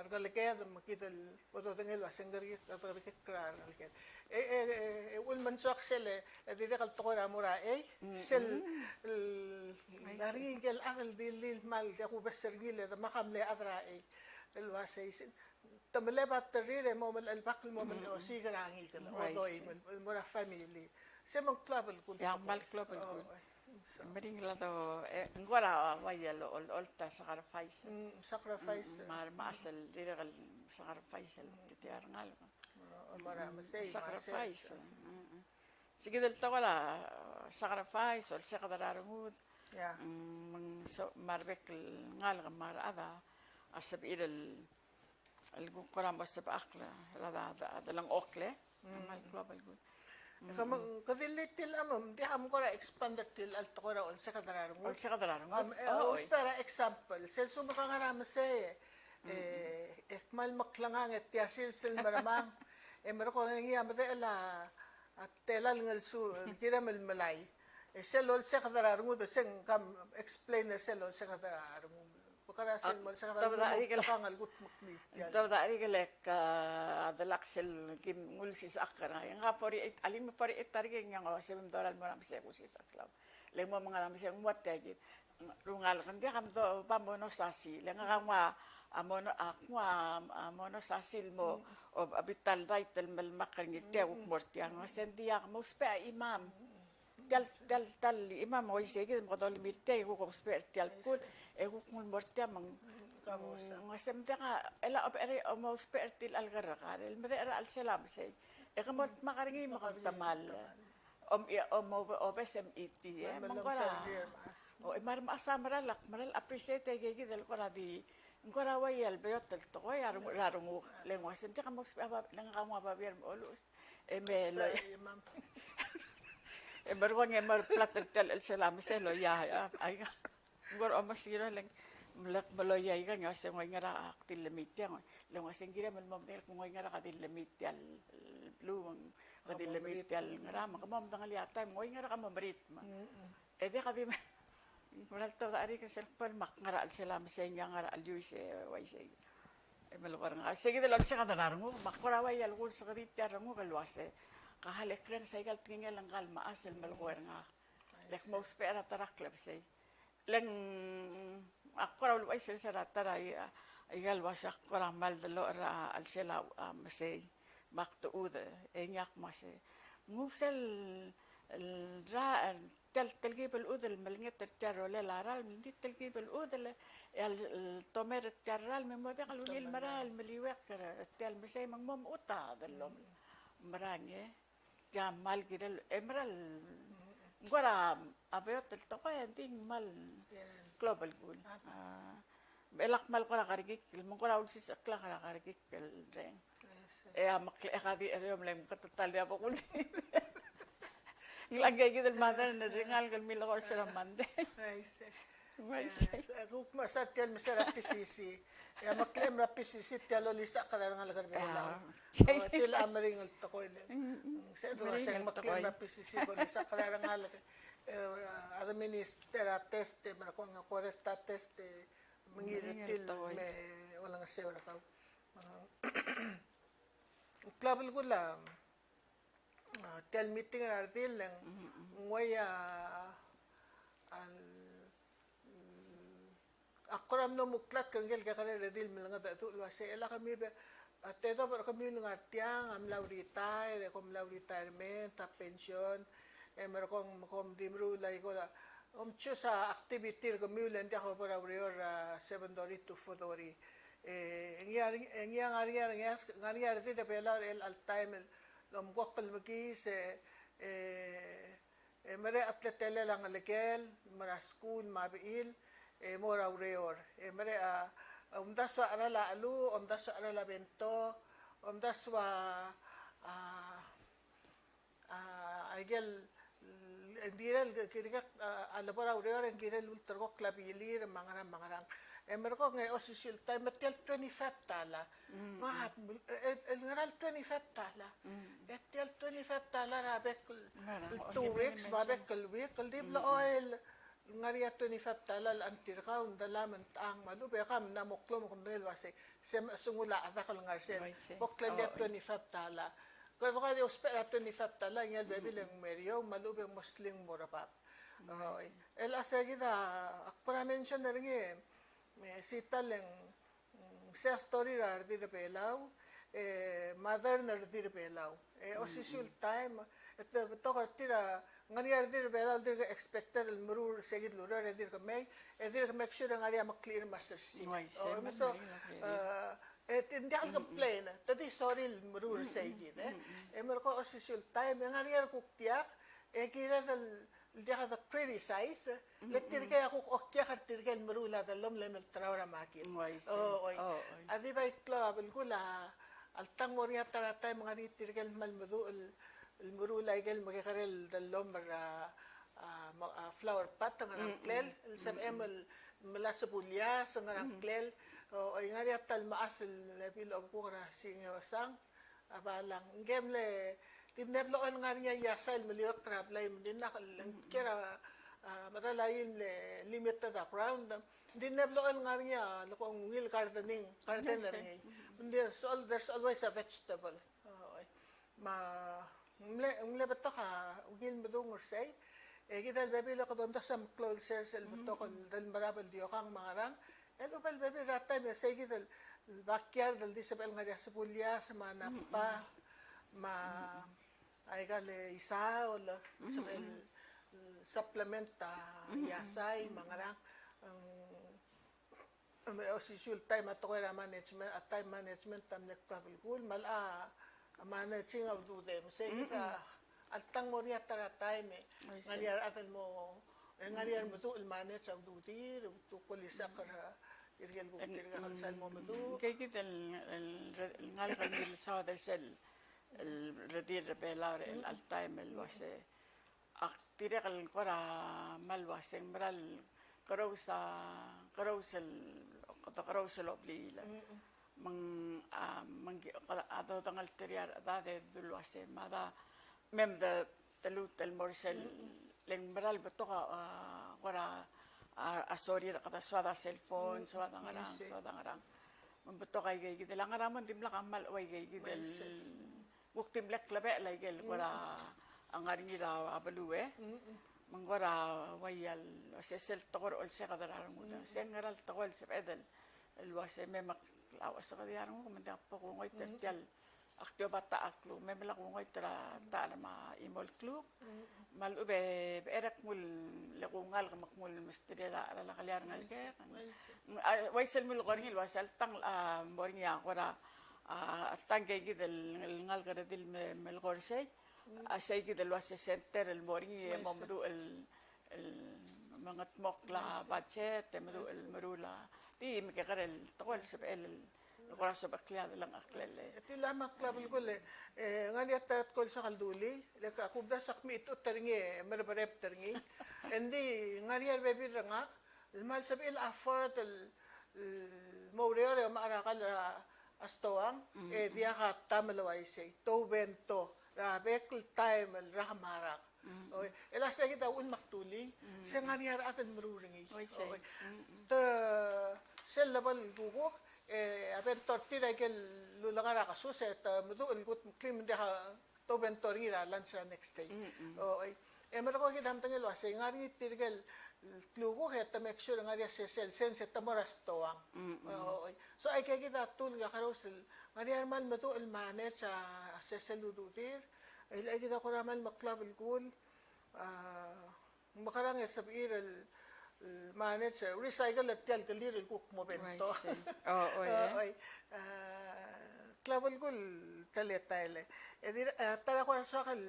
rengeleked me kid el bo dodengei el uase ng kerekikl, kerekikl er a rengeleked. E, e, e, e uchul me ng soak sel, e dirrek el tekoi er a mo er a chei, sel, el, ng ngar er ngii ikel chad el di, di kmal diak kubes er ngii le demak a mle chad er a chei. El uase, te mle baterir e mo mle chelebakl el mo mle osiik er a ngikel, odoi, el mo er a family. Se me ng klou a belkul. Ia, kmal klou a belkul. Meringel a do, e, ng kora ua el, ol, ol ta sacrifice. Mm, sacrifice. Mm, me a remechas el dirrek el sacrifice el tia el rengalek. Mm, me a remesei, sacrifice. Mm, mm. Se kid el tekoi er a sacrifice, olseked er a rengud. Ia. Mm, me ng so, me a rebek el ngalek me a rechad a sebechir el el kuk kora mo sebechakl er a, er a, er a delengchokl, e. Mm. Kmal klou a belkul. E kemam, mm, kede di tia el, mm, diak, mm, kora expand er tia el tekoi er a olseked er a rengud. Olseked er a rengud? Am, e, o, ousbech er a example. Sel lsekum ke ngar er a mesei, e, e kmal meklengang e tia sils el mermang. E merekong e ngii a medechel a, a tela el ngelsu, el kirem el melai. E sel olseked er a rengud, e se ng kmal explain er sel olseked er a rengud. Bekera sel mo, sel kede mo tekang el kutmokl er tia. Te mada er a ikel, a, delak sel kim nguu el sisechakl er ngii. Ngak a forty-eight, alii me forty-eight a rekik e ngii a ngosem dorael el mo er a mesei e kusisechakl. Le ng mo me ngar er a mesei e ng mo tia kid. Rungalek, ng diak a mdo, ba mono sasi. Le ngak a nguu a mono, a nguu a mono sasi el mo, o, a bita el dait el melemakl er ngii er tia e kuk mo er tia. Ng uase ng diak, mousbech a chimam. Tia el, tia el, tia el chimam, oi, sei kid me kede olemii er tia e kuk ousbech er tia el bkul, e kuk nguu el mo er tia me ng, ng uase ng diak a, e le obe-, e le omousbech er tia el kerrekar el medechel er a chelsel a mesei. E ke mo dmak er ngii me ke temall. Om, e, om, obe-, obes e mechiti, e, me ng kora. O, e me a remechas a mera el, mera el appreciate e kid el kora di, ng kora ua el beot el tekoi, a renguk, a renguk, le ng uase ng diak a mousbech a babier, le ngak a nguu a babier me oluches. E me lo, e merekong e mo er a plate er tia el chelsel a mesei el loia, a, aika. Ng kora omes er ngii e le ng, mle, me loia aika, ng uase ng ua ngera ak di lemii tia, ng ua. Le ng uase ng kirem el mo medengei el kmo ng oingerang a di lemei tia el beluu, me ng di lemei tia el ngerang, me ke mo medengelii a taem, ng oingerang a mo merit, me. E diak a di me, ng mera el tobed a rik sel kbal me ak ngar er a chelsel a mesei, ng ngar er a cheliuis e uaisei. E melekoi er ngak. Sei kid el olsek a renguk, me ak kora uai a lekull sekedii tia el renguk el uase, ka hal e krenges aika el tekingel ngka el mechas el melekoi er ngak. Le ak mo ousbech er a ta er a klebesei. Le ng ak kora uluuchais er se er a ta er a, aika el uase ak kora kmal deloch er a chelsel a mesei. Me ak techudech, e ngii a kmo se, nguu sel, el ra, tia el telkib el chudel el melenget er tia el rolel a ralm, ng di telkib el chudel, e a le, el tomer er tia el ralm, me mo diak el ungil merael el meliuekl er tia el mesei me ng mo mechut a dellomel. Merang e tia kmal kirel, e mera el, ng kora beot el tekoi, e ng di kmal klou a belkul. A, me lak kmal kora kerekikl, me ng kora ulsisecheklak er a kerekikl el reng. E a meklechek a di er eou, me le mketetalia a bokul. Ng ngii kid el mother er ngii el ngalek el milekoi er se er a Monday. Uaisei. E kuk mesa tia el mesa er a P C C. E a meklechem er a P C C tia el olisechakl er a rengalek er a Belau. Tia el meringel tekoi. Se dua se ng meklechem er a P C C el olisechakl er a rengalek. E administer a test, e merekong e correct a test, e mengiil er tir el me olengeseu er kau. Klou a belkul a, a, tia el meeting er a redil e ng uai a, a, a kora mlo muklatk er ngike el kekerei el redil el melengedecheduch el uase, e le kemiu, a, te dobech er kemiu el ngar tiang a mla retire, e kom mla retirement, a pension, e merekong me kom di meruul a iko el, kom choose a activity er kemiu le ng diak bo er a ureor er a seven thirty to four thirty. E ngii a, ngii a ngar er ngii a, ngar er ngii a redil er a Belau er chelecha el taem el omkokl el mekiis, e, e, e merek a teletelel a ngelekel, me a skuul me a bechil, e mo er a ureor. E merek a, omdasu a cheral a cheluch, omdasu a cheral a bento, omdasu a, a, a, aike el, ng dirrek el kirek, a, a lebo er a ureor e ng kirel ulterekokl a bilir me a ngerang me a ngerang. E merekong e osisiu el taem me tia el twenty-five dollar. Me a, el, el ngerang el twenty-five dollar. E tia el twenty-five dollar a bek el two weeks, me a bek el week, el di blechoel ngar er ngii a twenty-five dollar el chentir kau, ng dela me ng techang me a lechub e kau a mla mo klou me kom medengei el uasei, se mechesengul a chedak el ngar sel. Bo klel a twenty-five dollar. Kede ko di ousbech er a twenty-five dollar, ngii el bebil e ng mo er eou, me a lechub e ng mo sling mo er bab. Oi. El uase kid a, ak kora mention er ngii, e, se ta el ng, mm, se a story er a redil er a Belau, e, modern er a redil er a Belau. E, osisiu el taem, e te betok er tir a, ngar er ngii a redil er a Belau el dirk expected el meruul er se kid el ureor, e dirk mei, e dirk make sure e ngar er ngii a meklichir me a sersir. O, me so, e, e te diak el complain, te di sorir el meruul er se kid, e. E merekong e osisiu el taem, e ngar er ngii a rekuk diak, e kired el diak de criticize, le tirke a kuk okiak er tirke el meruul a dellomel el me olterau er a makit. Uaisei. O, oi. O, oi. A di bai klou a belkul a, alta ng mo er ngii a ta er a taem e ngar er ngii tirke el kmal meduch el, el meruul aike el mekekerei el dellomel er a, a, mo-, a, flower pot, ngerang klel, el sebechem el melai a sebulias, ngerang klel, o, oi, ngar er ngii a ta el mechas el bebil el obekuk er a Singeo Sang, a balang. Ngke mle, di mle blechoel ngar er ngii a iasai el meliuekl er a blai, me ng di ngar er ngii a, a, medal a il mle limited a ground. Di mle blechoel ngar er ngii a, lekong ungil gardening, garden er ngii. Me ng di, there's al-, there's always a vegetable. Oi. Me ng mle, ng mle betok a ungil medung er sei. E kid el bebil e kede omdasu a meklou el sers el betok el delmerab el diokang me a ngerang. El lechub el bebil er a taem e sei kid el backyard el di sebechel ngar er ngii a sebulias me a nappa me aika el isaol, sebechel supplement a iasai me a ngerang. Ng, ng osisiu el taem a tekoi er a management, a time management a mle klou a belkul, me a locha managing a ududem. Sei kid a alta ng mo er ngii a ta er a taem e ngar er ngii a rechad el mo, e ngar er ngii a remeduch el manage a ududir, e udukulisechakl er tirke el kuk tirka el sal mo meduch. Ngke kid el, el re-, el ngalek el milsaod er sel, el redil er a Belau er chelecha el taem el uase, ak dirrek el kora kmal uase ng mera el kerous a, kerous el, kede kerous el obliil. Me ng, a, me ng, a, a dodengelterir a rechedad e dul uase mada, me mda, te lmuut el mo er sel, le ng mera el betok a, a, kora, a, a sorir a kede soad a cell phone, soad a ngerang, soad a ngerang. Me ng betok aikeikid el a ngerang me ng dimlak a kmal ua aikeikid el kuk di mle klebechel aikel kora ngar er ngii er a beluu e. Me ng kora ua ia el, se sel tekoi er a olsek a kede rengud. Se ngera el tekoi el sebeched el, el uase me mak a uase kede rengud, me ng diak bo kungoit er tia el, ak di oba ta a kluk, me melak kungoit er a ta er a me a chimo el kluk. Me a lechub e becherek ngul le kungalek me ak ngul mesterir a, er a lak el ngalek. A, uaisei el mle ko er ngii el uase a ltang, a, mo er ngii a kora, a, a ltang keikid el, el ngalek er a di el me, melekoi er sei. A seikid el uase center el mo er ngii e mo meduch el, el mengetmokl a budget, e meduch el meruul a. Di mekekerei el tekoi el sebechel el kora sobeklii a delengcheklel. E tia el mla klou a belkul e, e, ngar er ngii a ta er a tekoi el soak el dulii, le ka kubda soak mechitechut er ngii, e, mereberebet er ngii. Engdi ngar er ngii a rebebil er ngak el kmal sebechir el afford el, el mo oureor e omechar a kall er a stoang, e diak a ta me le uaisei, te oubento er a bek el taem el rak me a rak. Oi, e le seikid a uchul me ak dulii, se ngar er ngii a rechad el meruul er ngii. Oi. Te sel lebo el kuk, e, a bento er tir a ikel lulekar a kesus, e te meduch el kutmeklii me ng diak a, te oubento er ngii er a lunch er a next day. Oi. E merekong e kid a medengei el uasei, ngar er ngii tirke el klukuk e te make sure ngar er ngii a sesei el sens e te mo er a stoang. Oi. So, aikeikid a tool el kakerous el, ngar er ngii a kmal meduch el manage a sesei el ududir, el aikid a kora kmal meklou a belkul, a, mekerang e sebechir el, el manage, recycle er tia el kelir el kuk mo bento. Oi, sei. O, oi, e. Oi, a, klou a belkul teletael e. E dirrek, a, ta er a kora soak el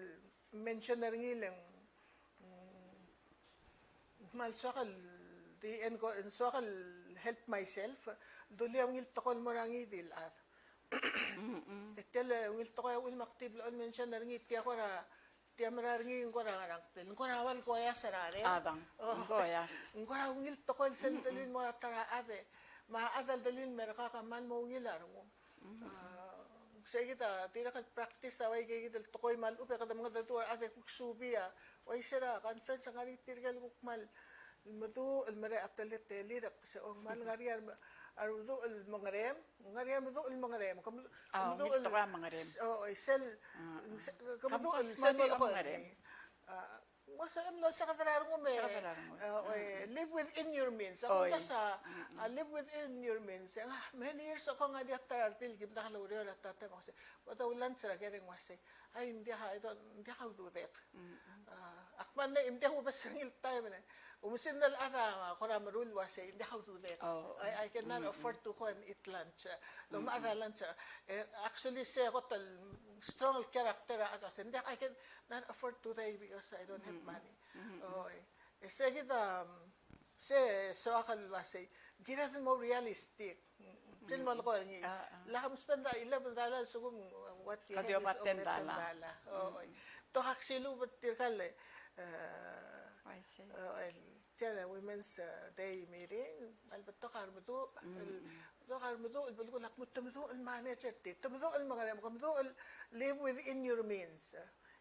mention er ngii el ng, mm, kmal soak el di enco-, soak el help myself, dulii a ungil tekoi el mo er a ngii di el chad. E tia el ungil tekoi a uchul me ak di blechoel mention er ngii, tia kora, tia mera er ngii ng kora ngerang, ng kora ua el koias er a reng. Adang, o, ng koias. Ng kora ungil tekoi el sel delil el mo er a ta er a chad e. Me a chad a delil el mer kak a kmal mo ungil a rengum. A, seikid a dirrek el practice a uaikeikid el tekoi me a lechub e kede mengedecheduch er a chad e kuk subii a, uaisei er a conference a ngar er ngii tirke el kuk kmal meduch el merek a teletelir, e se ng kmal ngar er ngii a remeduch el mengerem, ngar er ngii a remeduch el mengerem, ke medu-, a, ke meduch el, tekoi a mengerem. O, sel, se-, ke meduch el sel mo mengerem. A, Ng uaisei el mlo, se kede rengum e. Se kede rengum. E, oi, live within your means. Ak uase, a, live within your means. E, a, many years ago ng ngar er ngii a ta er a redil el kim diak loureor er a ta el taem, me ak uase, bo de lunch er a kereng, ng uase, ai, ng diak, I don't, ng diak a ududek. A, ak mle, ng diak kubes er ngii el taem e. Oumesingd el chad a kora meruul el uase, ng diak a ududek. O. I, I cannot afford to go and eat lunch. Lomechad a lunch. E, actually, se kot el strong el character a chad a uase, ng diak, I can not afford today because I don't have money. Oi. E seikid a, se soak el uasei, kired el mo realistic. Sel mo lekoi er ngii. Lak mspend a eleven dollar, lsekum what you have is only ten dollar. Oi. Te kaksiluub er tirka el, e, oi, tia el Women's, e, Day meeting, me a le betok a remeduch, el, betok a remeduch, el belkul a kmo te meduch el manage er tir, te meduch el mengerem, ke meduch el live within your means.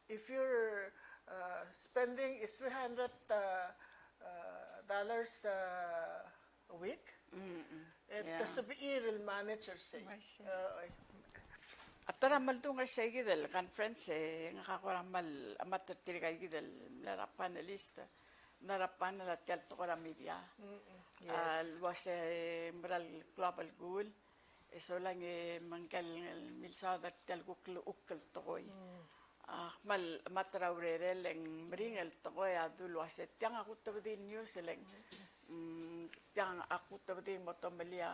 If your, uh, spending is three hundred, uh, uh, dollars, uh, a week, e te sebechir el manage er sei. Oi. A ta er a mle dung er seikid el conference, e ngak a kora kmal chemat er tirkaikid el mla er a panelist, mla er a panel a tia el tekoi er a media. A, el uase mera el klou a belkul, e solang e me ngke el milsaod er tia el kuk llechukl el tekoi. A kmal chemat er a urerel e ng meringel el tekoi a dul uase tiang a kutebedii el news e le ng, mm, tiang a kutebedii el mo tomellii a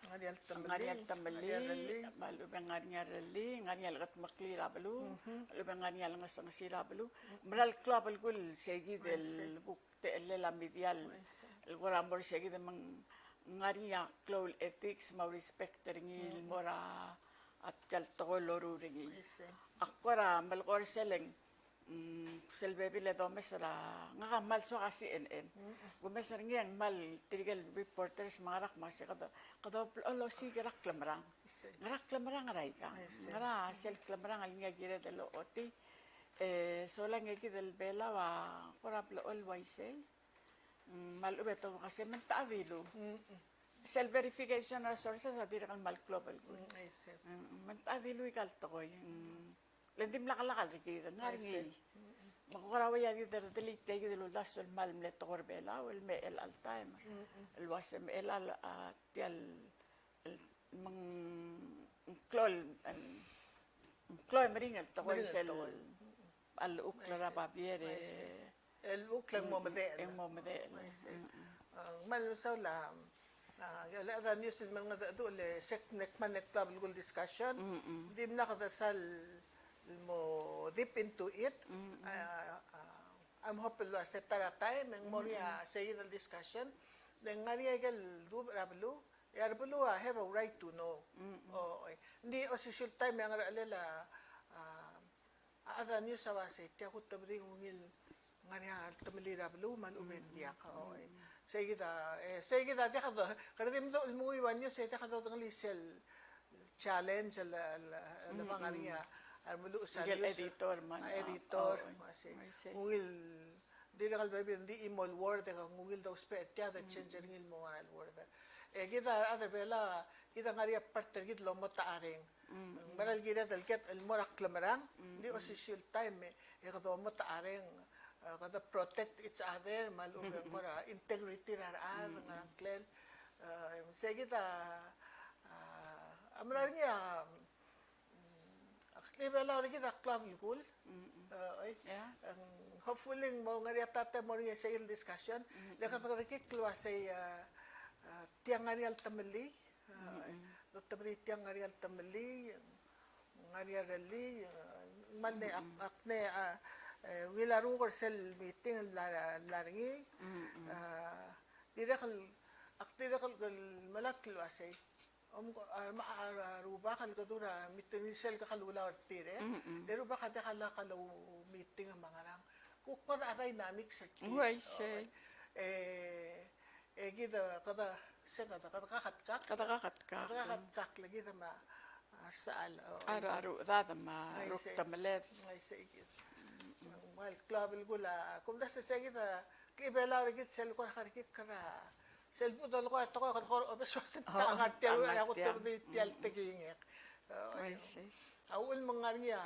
ngar er ngii el temellii, me a lechub e ng ngar er ngii a rellii, ngar er ngii a lekedmeklii er a beluu, me a lechub e ng ngar er ngii a lengesengesii er a beluu. Mera el klou a belkul seikid el kuk techellel a media el kora mo er seikid me ng ngar er ngii a klou el ethics me a respect er ngii el mo er a tia el tekoi el loruul er ngii. Ak kora melekoi er sel e ng Mm, sel bebil e domes er a, ngak a kmal soak a C N N. Kumes er ngii e ng kmal tirke el reporters me a ngerang me a se kede, kede blechoel osiik er a klemerang. Ngera klemerang er aikang. Ngera sel klemerang el ngii a kired el ochotii. E solang e kid el Belau a kora blechoel uaisei. Mm, me a lechub e te uase me ng techa dilu. Sel verification er a sources a dirrek el kmal klou a belkul. Mm, me ng techa dilu aika el tekoi. Mm. Le ng dimlak lak el kid, ng ngar er ngii. Me kora ua ia di delete tia kid el uldasu el kmal mle tekoi er a Belau el me chelecha el taem. El uase me chelecha a tia el, el me ng klou el, ng klou e meringel el tekoi sel a llechukl er a babier e. El llechukl e ng mo medechel. E ng mo medechel. A, kmal mesaul a, a, el chad er a news el mengedecheduch el se kmal mle klou a belkul el discussion. Dimlak de sal mo deep into it. A, a, I'm hope el uase ta er a taem e ng mo er ngii a seikid el discussion. Le ng ngar er ngii a ikel duubech er a beluu. E a rebeluu a have a right to know. O, oi. Ng di osisiu el taem e a ngerchelel a, a, a chad er a news a uasei tia kutebedii ng ungil ngar er ngii a temellii er a beluu me a lechub e ng diak. O, oi. Seikid a, e, seikid a diak do, kede di meduch el menguiu a news e diak dodengelii sel challenge el, el, el, el ngar er ngii a, a remeluches a news. Editor, man. A editor, o, oi. Uasei. Ungil Dirrek el bebil, ng di chimo el word e ke ng ungil dousbech er tia, de change er ngii el mo ngar er a word. E kid a rechad er a Belau, kid a ngar er ngii a part er kid el omot a reng. Ng mera el kired el ket el mo er a klemerang, ng di osisiu el taem e, e kede omot a reng, e kede protect each other, me a lechub e ng kora integrity er a rechad, ngar er a ngklel. E, se kid a, a, a mera er ngii a, Mm, ak di Belau er kid a klou a belkul. E, oi. Ng hopefully ng mo ngar er ngii a taem e mo er ngii a sel discussion. Le kede kerekikl el uasei, a, a, tia ngar er ngii a temellii. E, oi. Lo tebedii tia ngar er ngii a temellii, ngar er ngii a rellii, e, me ng mle ak, ak mle, a, e, ungil a renguk er sel meeting el mla, mla er ngii. A, dirrek el, ak dirrek el melatk el uasei. Omko, a, me a, a, rubak el kede ua meeting er sel kuk el ulaol er tir, e. E rubak a diak lak el meeting me a ngerang. Kuk kede a dynamics er tir. Uaisei. E, e kid a kede, se kede, kede kaketkakl. Kede kaketkakl. Kede kaketkakl, le kid me a resechal, o, a, a rechedad me a ruktemeled. Uaisei kid. Me a klou a belkul a, kumdasu se kid a, ki Belau er kid sel kora kerekikl er a sel bo dolekoi a tekoi, kede kora obes uasei ng techa ngar tia el, a kutebedii tia el tekingek. O, uaisei. A uchul me ng ngar er ngii a,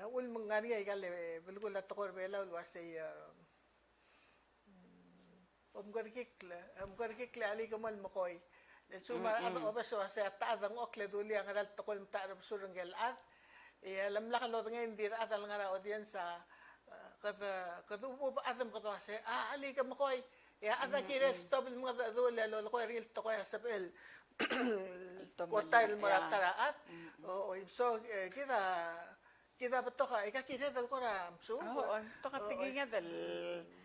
a uchul me ng ngar er ngii a ikal belkul a tekoi er a Belau el uasei, a, mm, omkerekikl, omkerekikl e alii ke mo el mekoi. Le lsekum a rechad a obes uasei a ta a dengchokl e dulii a ngera el tekoi el metacherbesul er ngike el chad. E a lemlak lodengei, ng di rechad el ngar er a audience a, e, kede, kede ubechubech a chad me kede uasei, a, alii ke mekoi. E a chad a kirel stop el mengedecheduch e lolekoi er ngii el tekoi a sebechel el kotai el mo er a ta er a chad. O, o, so, e, kid a, kid a betok a, e ka kired el kora mesuub. O, o, betok a tekinged el,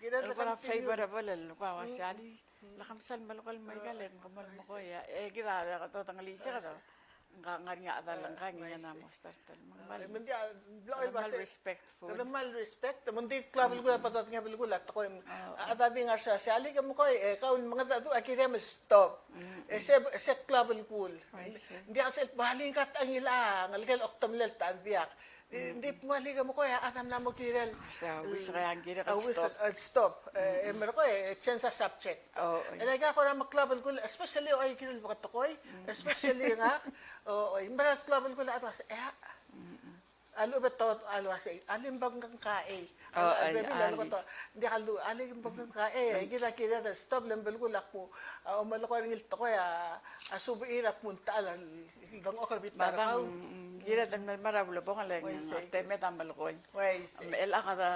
kired el kora continue. Favorable el kora uasei alii. Lak msal melekoi el mo ikal e ng kmal mekoi a. E kid a, kede odengelii se kede. Ng ngar er ngii a chad el ngka ngii a mo start el. Me ng kmal, me ng di a, kede kmal respectful. Kede kmal respect, me ng di klou a belkul a, betok a belkul a tekoi. A chad a di ngar er sei a uasei alii ke mekoi, e kau el mengedecheduch a kirem el stop. E se, se klou a belkul. Ng diak sel bo alii ngka a ngilai a ngelekel a oktemelel, ta, ng diak. Di, di mo alii ke mekoi, a chad a mla mo kirel. Sa, a uis, a kirel, a uis, stop. E, stop. E, e merekong, e, change a subject. O, e. E le aika kora meklou a belkul, especially a ikal bo ketekoi, especially ngak. O, o, e meklou a belkul a chad a uase, e, a lechub e te, a le uase, alii, ng bek ngka e. O, a, a, bebil a, a lechub e te, ng diak a lechub, alii, ng bek ngka e, e kid a kired el stop, le ng belkul a kmo, a, omelekoi er ngii el tekoi a, a subechir a kmo ng ta el dengchokl er a bita er kau. Kired el mei er a ulebongel e ng, uaisei, te mei e melekoi. Uaisei. Me chelecha kede,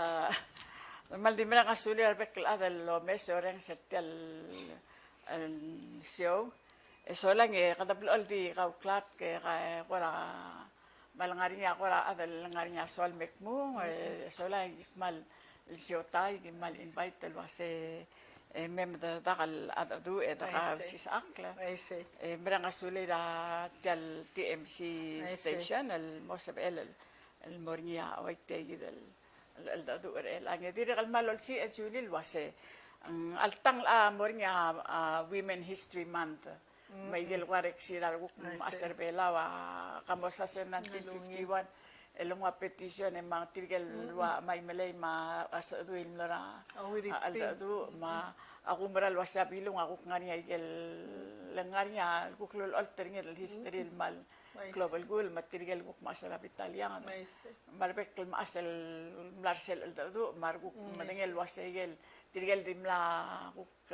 me ng di mereng a sulir a rebek el chad el omes e orrenges er tia el, el show. E solang e kede blechoel di kauklatk e ka, e kora, me a lengar er ngii a kora chad el ngar er ngii a soal me kmung, e solang e ki kmal el siotai, ki kmal invite el uase, e, me mei e dak el, a, a du, e dak a, uaisei, sisechakl. Uaisei. E mereng a sulir a tia el T M C station el mo sebechel el, el mo er ngii a ua tia kid el, el, el cheldecheduch er chelechang. E dirrek el kmal olsiich e Julie el uase, mm, alta ng locha mo er ngii a, a Women History Month. Me aike el ua reksi er a rekuk mechas er Belau a kmo sel nineteen fifty-one el nguu a petition e me tirke el ua Maimelei me a Sechedui el mlo er a cheldecheduch me a kumerang el uase a Bilung a kuk ngar er ngii a ikel, le ngar er ngii a kuk lulecholt er ngii el history el kmal klou a belkul me tirke el kuk mechas er a Bitaliang me a rebek el mechas el mla er sel cheldecheduch me a rekuk medengei el uase ikel tirke el di mla kuk,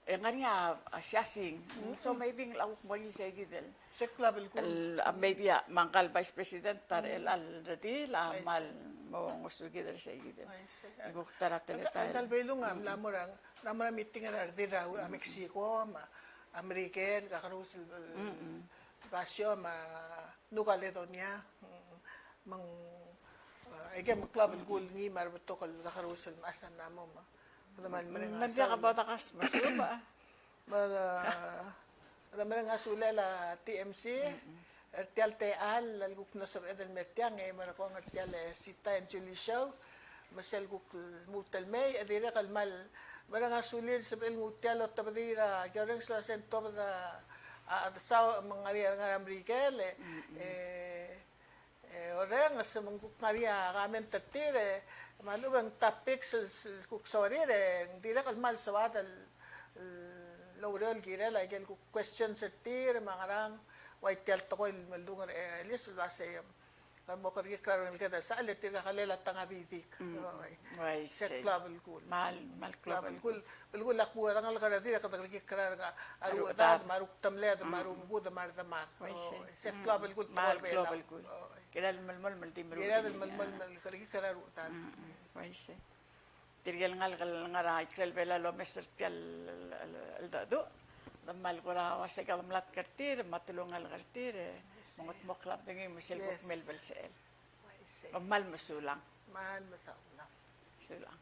e ngar er ngii a siasing. So maybe ng locha kuk mo er ngii sei kid el, se klou a belkul el, a, maybe a, me ngka el Vice President ta er chelechang el redil a kmal mo ngosukid er sei kid el kuk ta er a teletael. Ngka el Bilung a mla mo er a, mla mo er a meeting er a redil er a Mexico me a Merikel, kakerous el basio me a New Caledonia. Me ng, a, aike a meklou a belkul ngii me a rebetok el kakerous el mechas a mla mo me kede mal mereng a saul. Ng diak a bo dakas me a suba. Me a, kede mereng a sulel a T M C er tia el techall el kuk mlo sebeched el mer tiang, e merekong er tia el Sita and Julie Show. Me sel kuk lmuut el mei, e dirrek el kmal mereng a sulir el sebechel nguu tia el otebedii er a, ki orrenges el uase ng tuobed a, a, a Chedesau me ng ngar er ngii a Merikel, e, e, e, orrenges me ng kuk ngar er ngii a comment er tir, e, me a lechub e ng topics el, el kuk sorir, e, ng dirrek el kmal soad el, el oureor el kirel aike el kuk questions er tir, me a ngerang, ua tia el tekoi el meldung er, e, Elis el uase, e, Ka mo kerekikl er a rengeleked el sechal e tirka kelel a tang a didik. Mm. Oi. Uaisei. Se klou a belkul. Mal, mal klou a belkul. Belkul a kmo a rengalek er a redil e kede kerekikl er a rechedad, me a ruktemled, me a rumgud, me a redemad. Uaisei. Oi. Se klou a belkul. Mal klou a belkul. Oi. Kirel melemolem el di meruul. Kirel melemolem el kerekikl er a rechedad. Mm, mm. Uaisei. Tirke el ngalek el ngar er a ikrel Belau el omes er tia el, el, el, el cheldecheduch. Kede mal kora uasei kede mlatk er tir, me a telungalek er tir, e, yes, me ng mo klou a bedengir me sel kuk mei el belsechel. Yes. Uaisei. Kom kmal mesulang. Kmal mesulang. Mesulang.